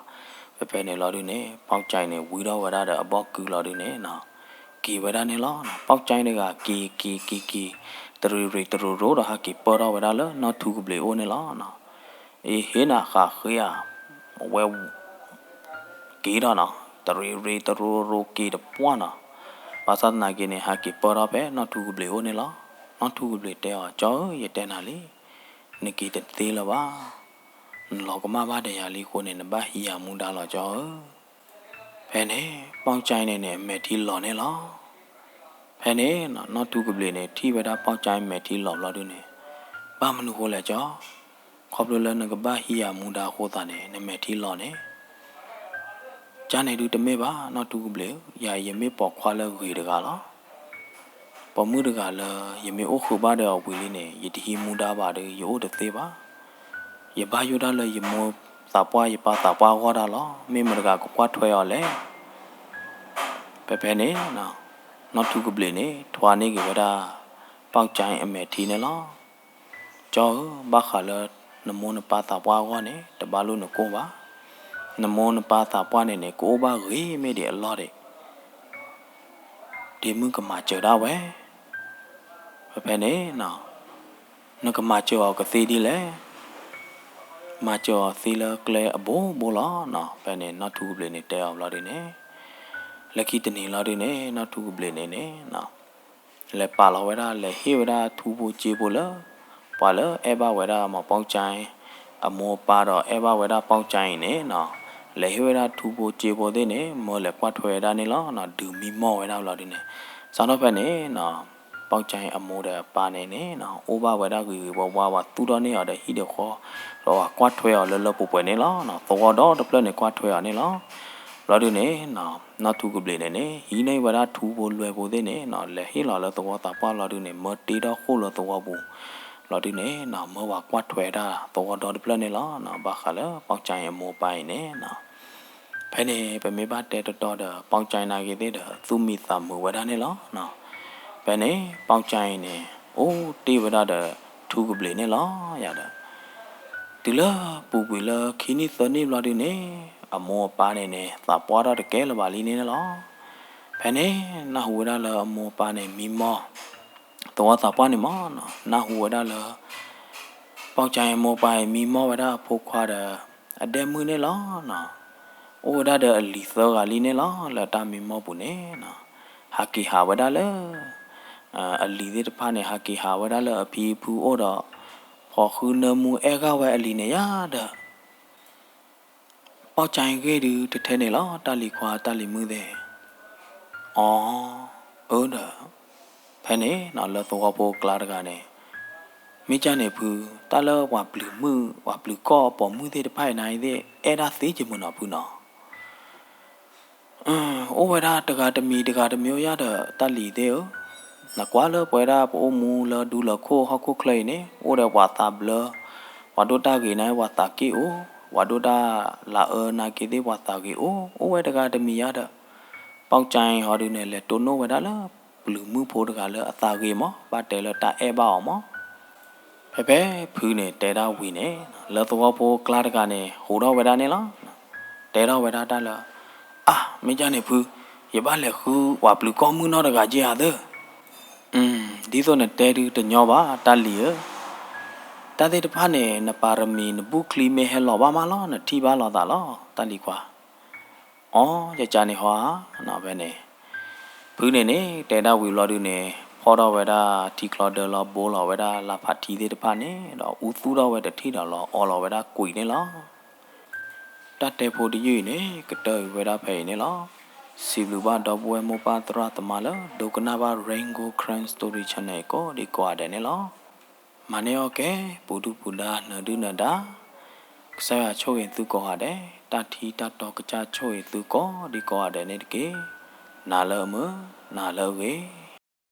ဖဲဖဲန့ၣ်လီၤဒုန့ၣ် ပီၣ်ကၠဲန့ၣ် ဝံထီၣ်ဝဲဒၣ်ဒီးအဘီၣ်ကုလီၤဒုန့ၣ် က့ၤဝဲဒၣ်န့ၣ်လီၤ. ပီၣ်ကၠဲတဂၤ က့ၤက့ၤက့ၤက့ၤ တရံးရံးတရူးရူဒီး ဟးက့ၤပၢၢ်ထီၣ်ဝဲဒၣ်လၢနီၢ်ထူကဘျံးအိၣ်န့ၣ်လီၤ. အ့ ဟ့ၣ်နၤဃးဃ့ဧါ, ဝဲ က့ၤထီၣ်နီၤ, တရံးရံးတရူးရူက့ၤတပှၢ်နီၤ. ဘၣ်ဆၣ်သနာ်က့န့ၣ် ဟးက့ၤပၢၢ်ထီၣ်ဖဲနီၢ်ထူကဘျံးအိၣ်န့ၣ်လီၤ. နီၢ်ထူကဘျံးတဲအီၤ ကၠီဧၢ, ယတဲနၤလံ, နက့ၤတသ့လၢၤဘၣ်. နလီၤကမၣ်ဘၣ်ဒီးယၤလံအဃိန့ၣ် နဘၣ်ဟံးယၤမူဒါလီၤ ကၠီဧၢ. ဖဲန့ၣ် ပီၣ်ကၠဲန့ၣ်န့ၣ် အမဲာ်ထံလီၤန့ၣ်လီၤ. ဖဲန့ၣ် နီၢ်ထူကဘျံးန့ၣ် ထံၣ်ဝဲဒၣ်ပီၣ်ကၠဲမဲာ်ထံလီၤဘျီဒုန့ၣ်, ဘၣ်မနုၤဃိလဲၣ် ကၠီ, ခီဖျိလၢနကဘၣ်ဟံးယၤမူဒါအဃိသတးန့ၣ် နမဲာ်ထံလီၤန့ၣ် ကၠါန့ၣ်ဒုတမ့ၢ်ဘၣ် နီၢ်ထူကဘျံးဧၢ, ယၤအံၤယမ့ၢ်ပိာ်ခွါလၢဂ့ၤတဂၤလီၤ. ပိာ်မုၣ်တဂၤလၢ ယမ့ၢ်အိၣ်ဃုာ်ဘၣ်ဒီးအီၤဝံၤလံန့ၣ် ယတဟံးမူဒါဘၣ်ဒီး ယအိၣ်တသ့ဘၣ်. ယဘၣ်ယိၣ်ဒၣ်လၢယမိၢ်သးပှၢ်ယပၢ်သးပှၢ်အဂီၢ်ဒၣ်လီၤ. မ့ၢ်မတၤတဂၤကကွၢ်ထွဲအီၤလဲၣ်. ဖဲဖဲန့ၣ် နီၢ်ထူကဘျံးန့ၣ် ထွါန့ၢ်က့ၤဝဲဒၣ် ပီၣ်ကၠဲအမဲာ်ထံန့ၣ်လီၤ. ကၠီဧၢ, ဘၣ်ဃးလၢနမိၢ်နပၢ်သးပှၢ်အဂီၢ်န့ၣ် တဘၣ်လိၣ်နကိၢ်ဘၣ်. နမိၢ်နပၢ်သးပှၢ်န့ၣ်န့ၣ် ကအိၣ်ဘၣ်ဂ့ၤမ့ၢ်ဒံးအလီၢ်ဒံး ဒ့မုၣ်ကမၤစၢၤဒၣ်ဝဲ. ဖဲဖဲန့ၣ် နကမၤစၢၤအီၤကသ့ဒ်လဲၣ်. မၤစၢၤအီၤသ့လၢကျဲအဘိဘိလီၤ. ဖဲန့ၣ် နီၢ်ထူကဘျံးန့ၣ်တဲအီၤဘျီဒုန့ၣ်, လၢခံတနံၤလီၤဒုန့ၣ် နီၢ်ထူကဘျံးန့ၣ်န့ၣ် လဲၤပာ်လီၤဝဲဒၣ် လဲၤဟ့ၣ်ဝဲဒၣ်ထူဖိစ့ဖိလၢ ပှၤလၢအဲၣ်ဘၣ်ဝဲဒၣ်မီၤပီၣ်ကၠဲ အမိၢ်အပၢ်ဒီးအဲၣ်ဘၣ်ဝဲဒၣ်ပီၣ်ကၠဲအံၤန့ၣ်နီၤ, လဲၤဟ့ၣ်ဝဲဒၣ်ထူဖိစ့ဖိသ့ၣ်န့ၣ် မၢလဲၤကွၢ်ထွဲဝဲဒၣ်န့ၣ်လီၤ. ဒုးမံမီၢ်ဝဲဒၣ်ဘျီဒုန့ၣ် စးထီၣ်ဖဲန့ၣ်နီၤ ပီၣ်ကၠါအံၤအမိၢ်ဒီးအပၢ်န့ၣ်န့ၣ်နီၤ အိၣ်ဘၣ်ဝဲဒၣ်ဂ့ၤဂ့ၤဝါဝါ ဝဲသူၣ်ထီၣ်န့ၢ်အီၤဒီးဟံၣ်ဒီးဃီ ဒီးဝဲကွၢ်ထွဲအီၤလၢလၢပှဲၤပှဲၤန့ၣ်လီၤ. သဝီဒီတဖျၢၣ်န့ၣ်ကွၢ်ထွဲအီၤန့ၣ်လီၤ. ဘျီဒုန့ၣ်နီၤ နီၢ်ထူကဘျံးန့ၣ်န့ၣ် ဟံးန့ၢ်ဝဲဒၣ်ထူဖိလွဲဖိသ့ၣ်န့ၣ်နီၤ လဲၤဟ့ၣ်လီၤလၢသဝီသးပှၢ်လီၤဒုန့ၣ် မၢတ့ထီၣ်ဃိၣ်လၢသဝီပူၤ လီၤဒုန့ၣ်နီၤ မၢဝဲကွၢ်ထွဲဒၣ်သဝီဒီတဖျၢၣ်န့ၣ်လီၤ. ဘၣ်ဃးလၢပီၣ်ကၠါအံၤအမိၢ်အပၢ်အံၤန့ၣ်နီၤ ဖဲန့ၣ် ပမ့ၢ်ဘၣ်တဲတတီဒီး ပီၣ်ကၠါအံၤနာ်က့ၤသ့ၣ်ဒီး သူၣ်မံသးမုာ်ဝဲဒၣ်န့ၣ်လီၤ. ဖဲန့ၣ် ပီၣ်ကၠါအံၤန့ၣ် အိၣ်တ့ၢ်ဝဲဒၣ်ဒီးထူကဘျံးန့ၣ်လီၤ. ယၤဒီး တုၤလၢပူၤကွံာ်လၢခံနံၣ်သၢနံၣ်ဘျီဒုန့ၣ် အမိၢ်အပၢ်န့ၣ်န့ၣ် သးပှၢ်ထီၣ်တကဲလၢၤဘၣ်လံန့ၣ်လီၤ. ဖဲန့ၣ် နၢ်ဟူဝဲဒၣ်လၢအမိၢ်အပၢ်န့ၣ်မံမီၢ် သဝီသးပှၢ်န့ၣ်မ့ၢ်နီၤ နၢ်ဟူဝဲဒၣ်လၢ ပီၣ်ကၠါအံၤအမိၢ်အပၢ်အံၤမံမီၢ်ဝဲဒၣ်အဖိခွါဒီး အဒဲမုၣ်န့ၣ်လီၤ. အိၣ်ဝဲဒၣ်ဒီးအလံၤသၢဂၤလံန့ၣ်လီၤ. လၢတၢ်မံမီၢ်ပူၤန့ၣ်နီၤ ဟးက့ၤဟးဝဲဒၣ်လၢ အလံၤသ့ၣ်တဖၣ်န့ၣ် ဟးက့ၤဟးဝဲဒၣ်လၢအဖံအဖုအိၣ်ဒီး ဖီၣ်ဃုနၢမူအဲၣ်ဂၢ်ဝဲအလံၤန့ၣ်ယၤဒီး ပီၣ်ကၠါအံၤဂ့ၢ်ဒုးတထဲန့ၣ်လီၤ တၢ်လံၤခွါတၢ်လံၤမုၣ်သ့ၣ်. အီ အၢဒီး ဖဲန့ၣ်နီၤ လၢသဝီဖိအကျါတဂၤန့ၣ် မ့ၢ်ကၢ်န့ၣ်ဖု တၢ်လၢပှၤပျုၤမုၣ် ပှၤပျုၤကီၢ်ပိာ်မုၣ်သ့ၣ်တဖၣ်အံၤနၤအံၤသ့ၣ် အဲၣ်ဒၣ်သ့ကမုာ်နီၤဖုနီၤ အိၣ်ဝဲဒၣ်တဂၤတမံၤတဂၤတမံၤအိၣ်ယၤဒီး တၢ်လံၤသ့ၣ်ဧၢ, နကွၢ်လၢပဝဲဒၣ်ပအိၣ်မူလၢဒူလၢခိၣ်ဟီၣ်ခိၣ်ချၢအံၤန့ၣ် အိၣ်ဒီးပှၤသးဘျၢ, ပှၤဒိၣ်တၢ်ဂ့ၤန့ၣ် ပှၤသးက့ၣ်အိၣ်, ပှၤဒိၣ်တၢ်လၤအၢနာ်က့သ့ၣ်ပှၤသးဂ့ၤအိၣ်, အိၣ်ဝဲတဂၤတမံၤယၤဒီး ပီၣ်ကၠါအံၤဟီဒုန့ၣ် လဲၤတိၢ်နီၣ်ဝဲဒၣ်လၢ ပျုၤမုၣ်ဖိတဂၤလၢအသးဂ့ၤမး ဘၣ်တဲလၢတၢ်အဲၣ်ဘၣ်အီၤမး ဖဲဖဲဖုန့ၣ်တဲဒၣ်ဝံၤန့ၣ် လၢသဝီဖိအကျါတဂၤန့ၣ် ဟူးထီၣ်ဝဲဒၣ်န့ၣ်လီၤ. တဲထီၣ်ဝဲဒၣ်တၢ်လၢ အါ မ့ၢ်ကၢ်န့ၣ်ဖု, ယဘၣ်လဲၤဃုပှၤပျုၤကီၢ်မုၣ်နီတဂၤက့ဧါသၢ. ဒ်သိးနတဲဒုတညီဘၣ် တၢ်လံၤဧၢ, တၢ်သ့ၣ်တဖၣ်န့ၣ် နပၤရမံၤနဘူးချံမ့ၢ်ဟဲလီၤဘၣ်မးလီၤ နထံၣ်ဘၣ်လိာ်သးလီၤ တၢ်လံၤခွါ. အီ ယကၢ်န့ၣ်ဟီဧါ, ဖဲန့ၣ် ဖုန့ၣ်န့ၣ် တဲဒၣ်ဝံၤဘျီဒုန့ၣ် ဖီၣ်ထီၣ်ဝဲဒၣ်ထံချီဒၢလီၤ ဘိလီၤဝဲဒၣ်လါဖးထံသ့ၣ်တဖၣ်န့ၣ် ဒီးအူသူၣ်ထီၣ်ဝဲတထံၣ်ဒီးလီၤ အီလီၤဝဲဒၣ်ကွံာ်န့ၣ်လီၤ. တၢ်တဲဖိတယုၢ်အံၤန့ၣ် ကတၢၢ်အံၤဝဲဒၣ်ဖဲအံၤန့ၣ်လီၤ. စံးဘျုးဘၣ်ဒီပုၢ်ဝဲၢ်မိၢ်ပၢ်သရၣ်သမါလၢ ဒိကနၣ်ဘၣ် Rain Gold Karen Story Channel အံၤကိးဒံကိးဂၤဒဲးန့ၣ်လီၤ. မၤန့ၢ်အီၣ်ကဲ ပူၤဒုၣ်ပူၤဒါ နၢၤဒုၣ်နၢၤဒါ, ကစၢ်ယွၤဆိၣ်ဂ့ၤသုကိးဂၤဒဲး, တၢ်ထံတၢ်တီကစၢ်ဆိၣ်ဂ့ၤသုကိးဒံကိးဂၤဒဲးန့ၣ်တက့ၢ်. နၤလၢအမုာ်, နၤလၢအဂ့ၤ.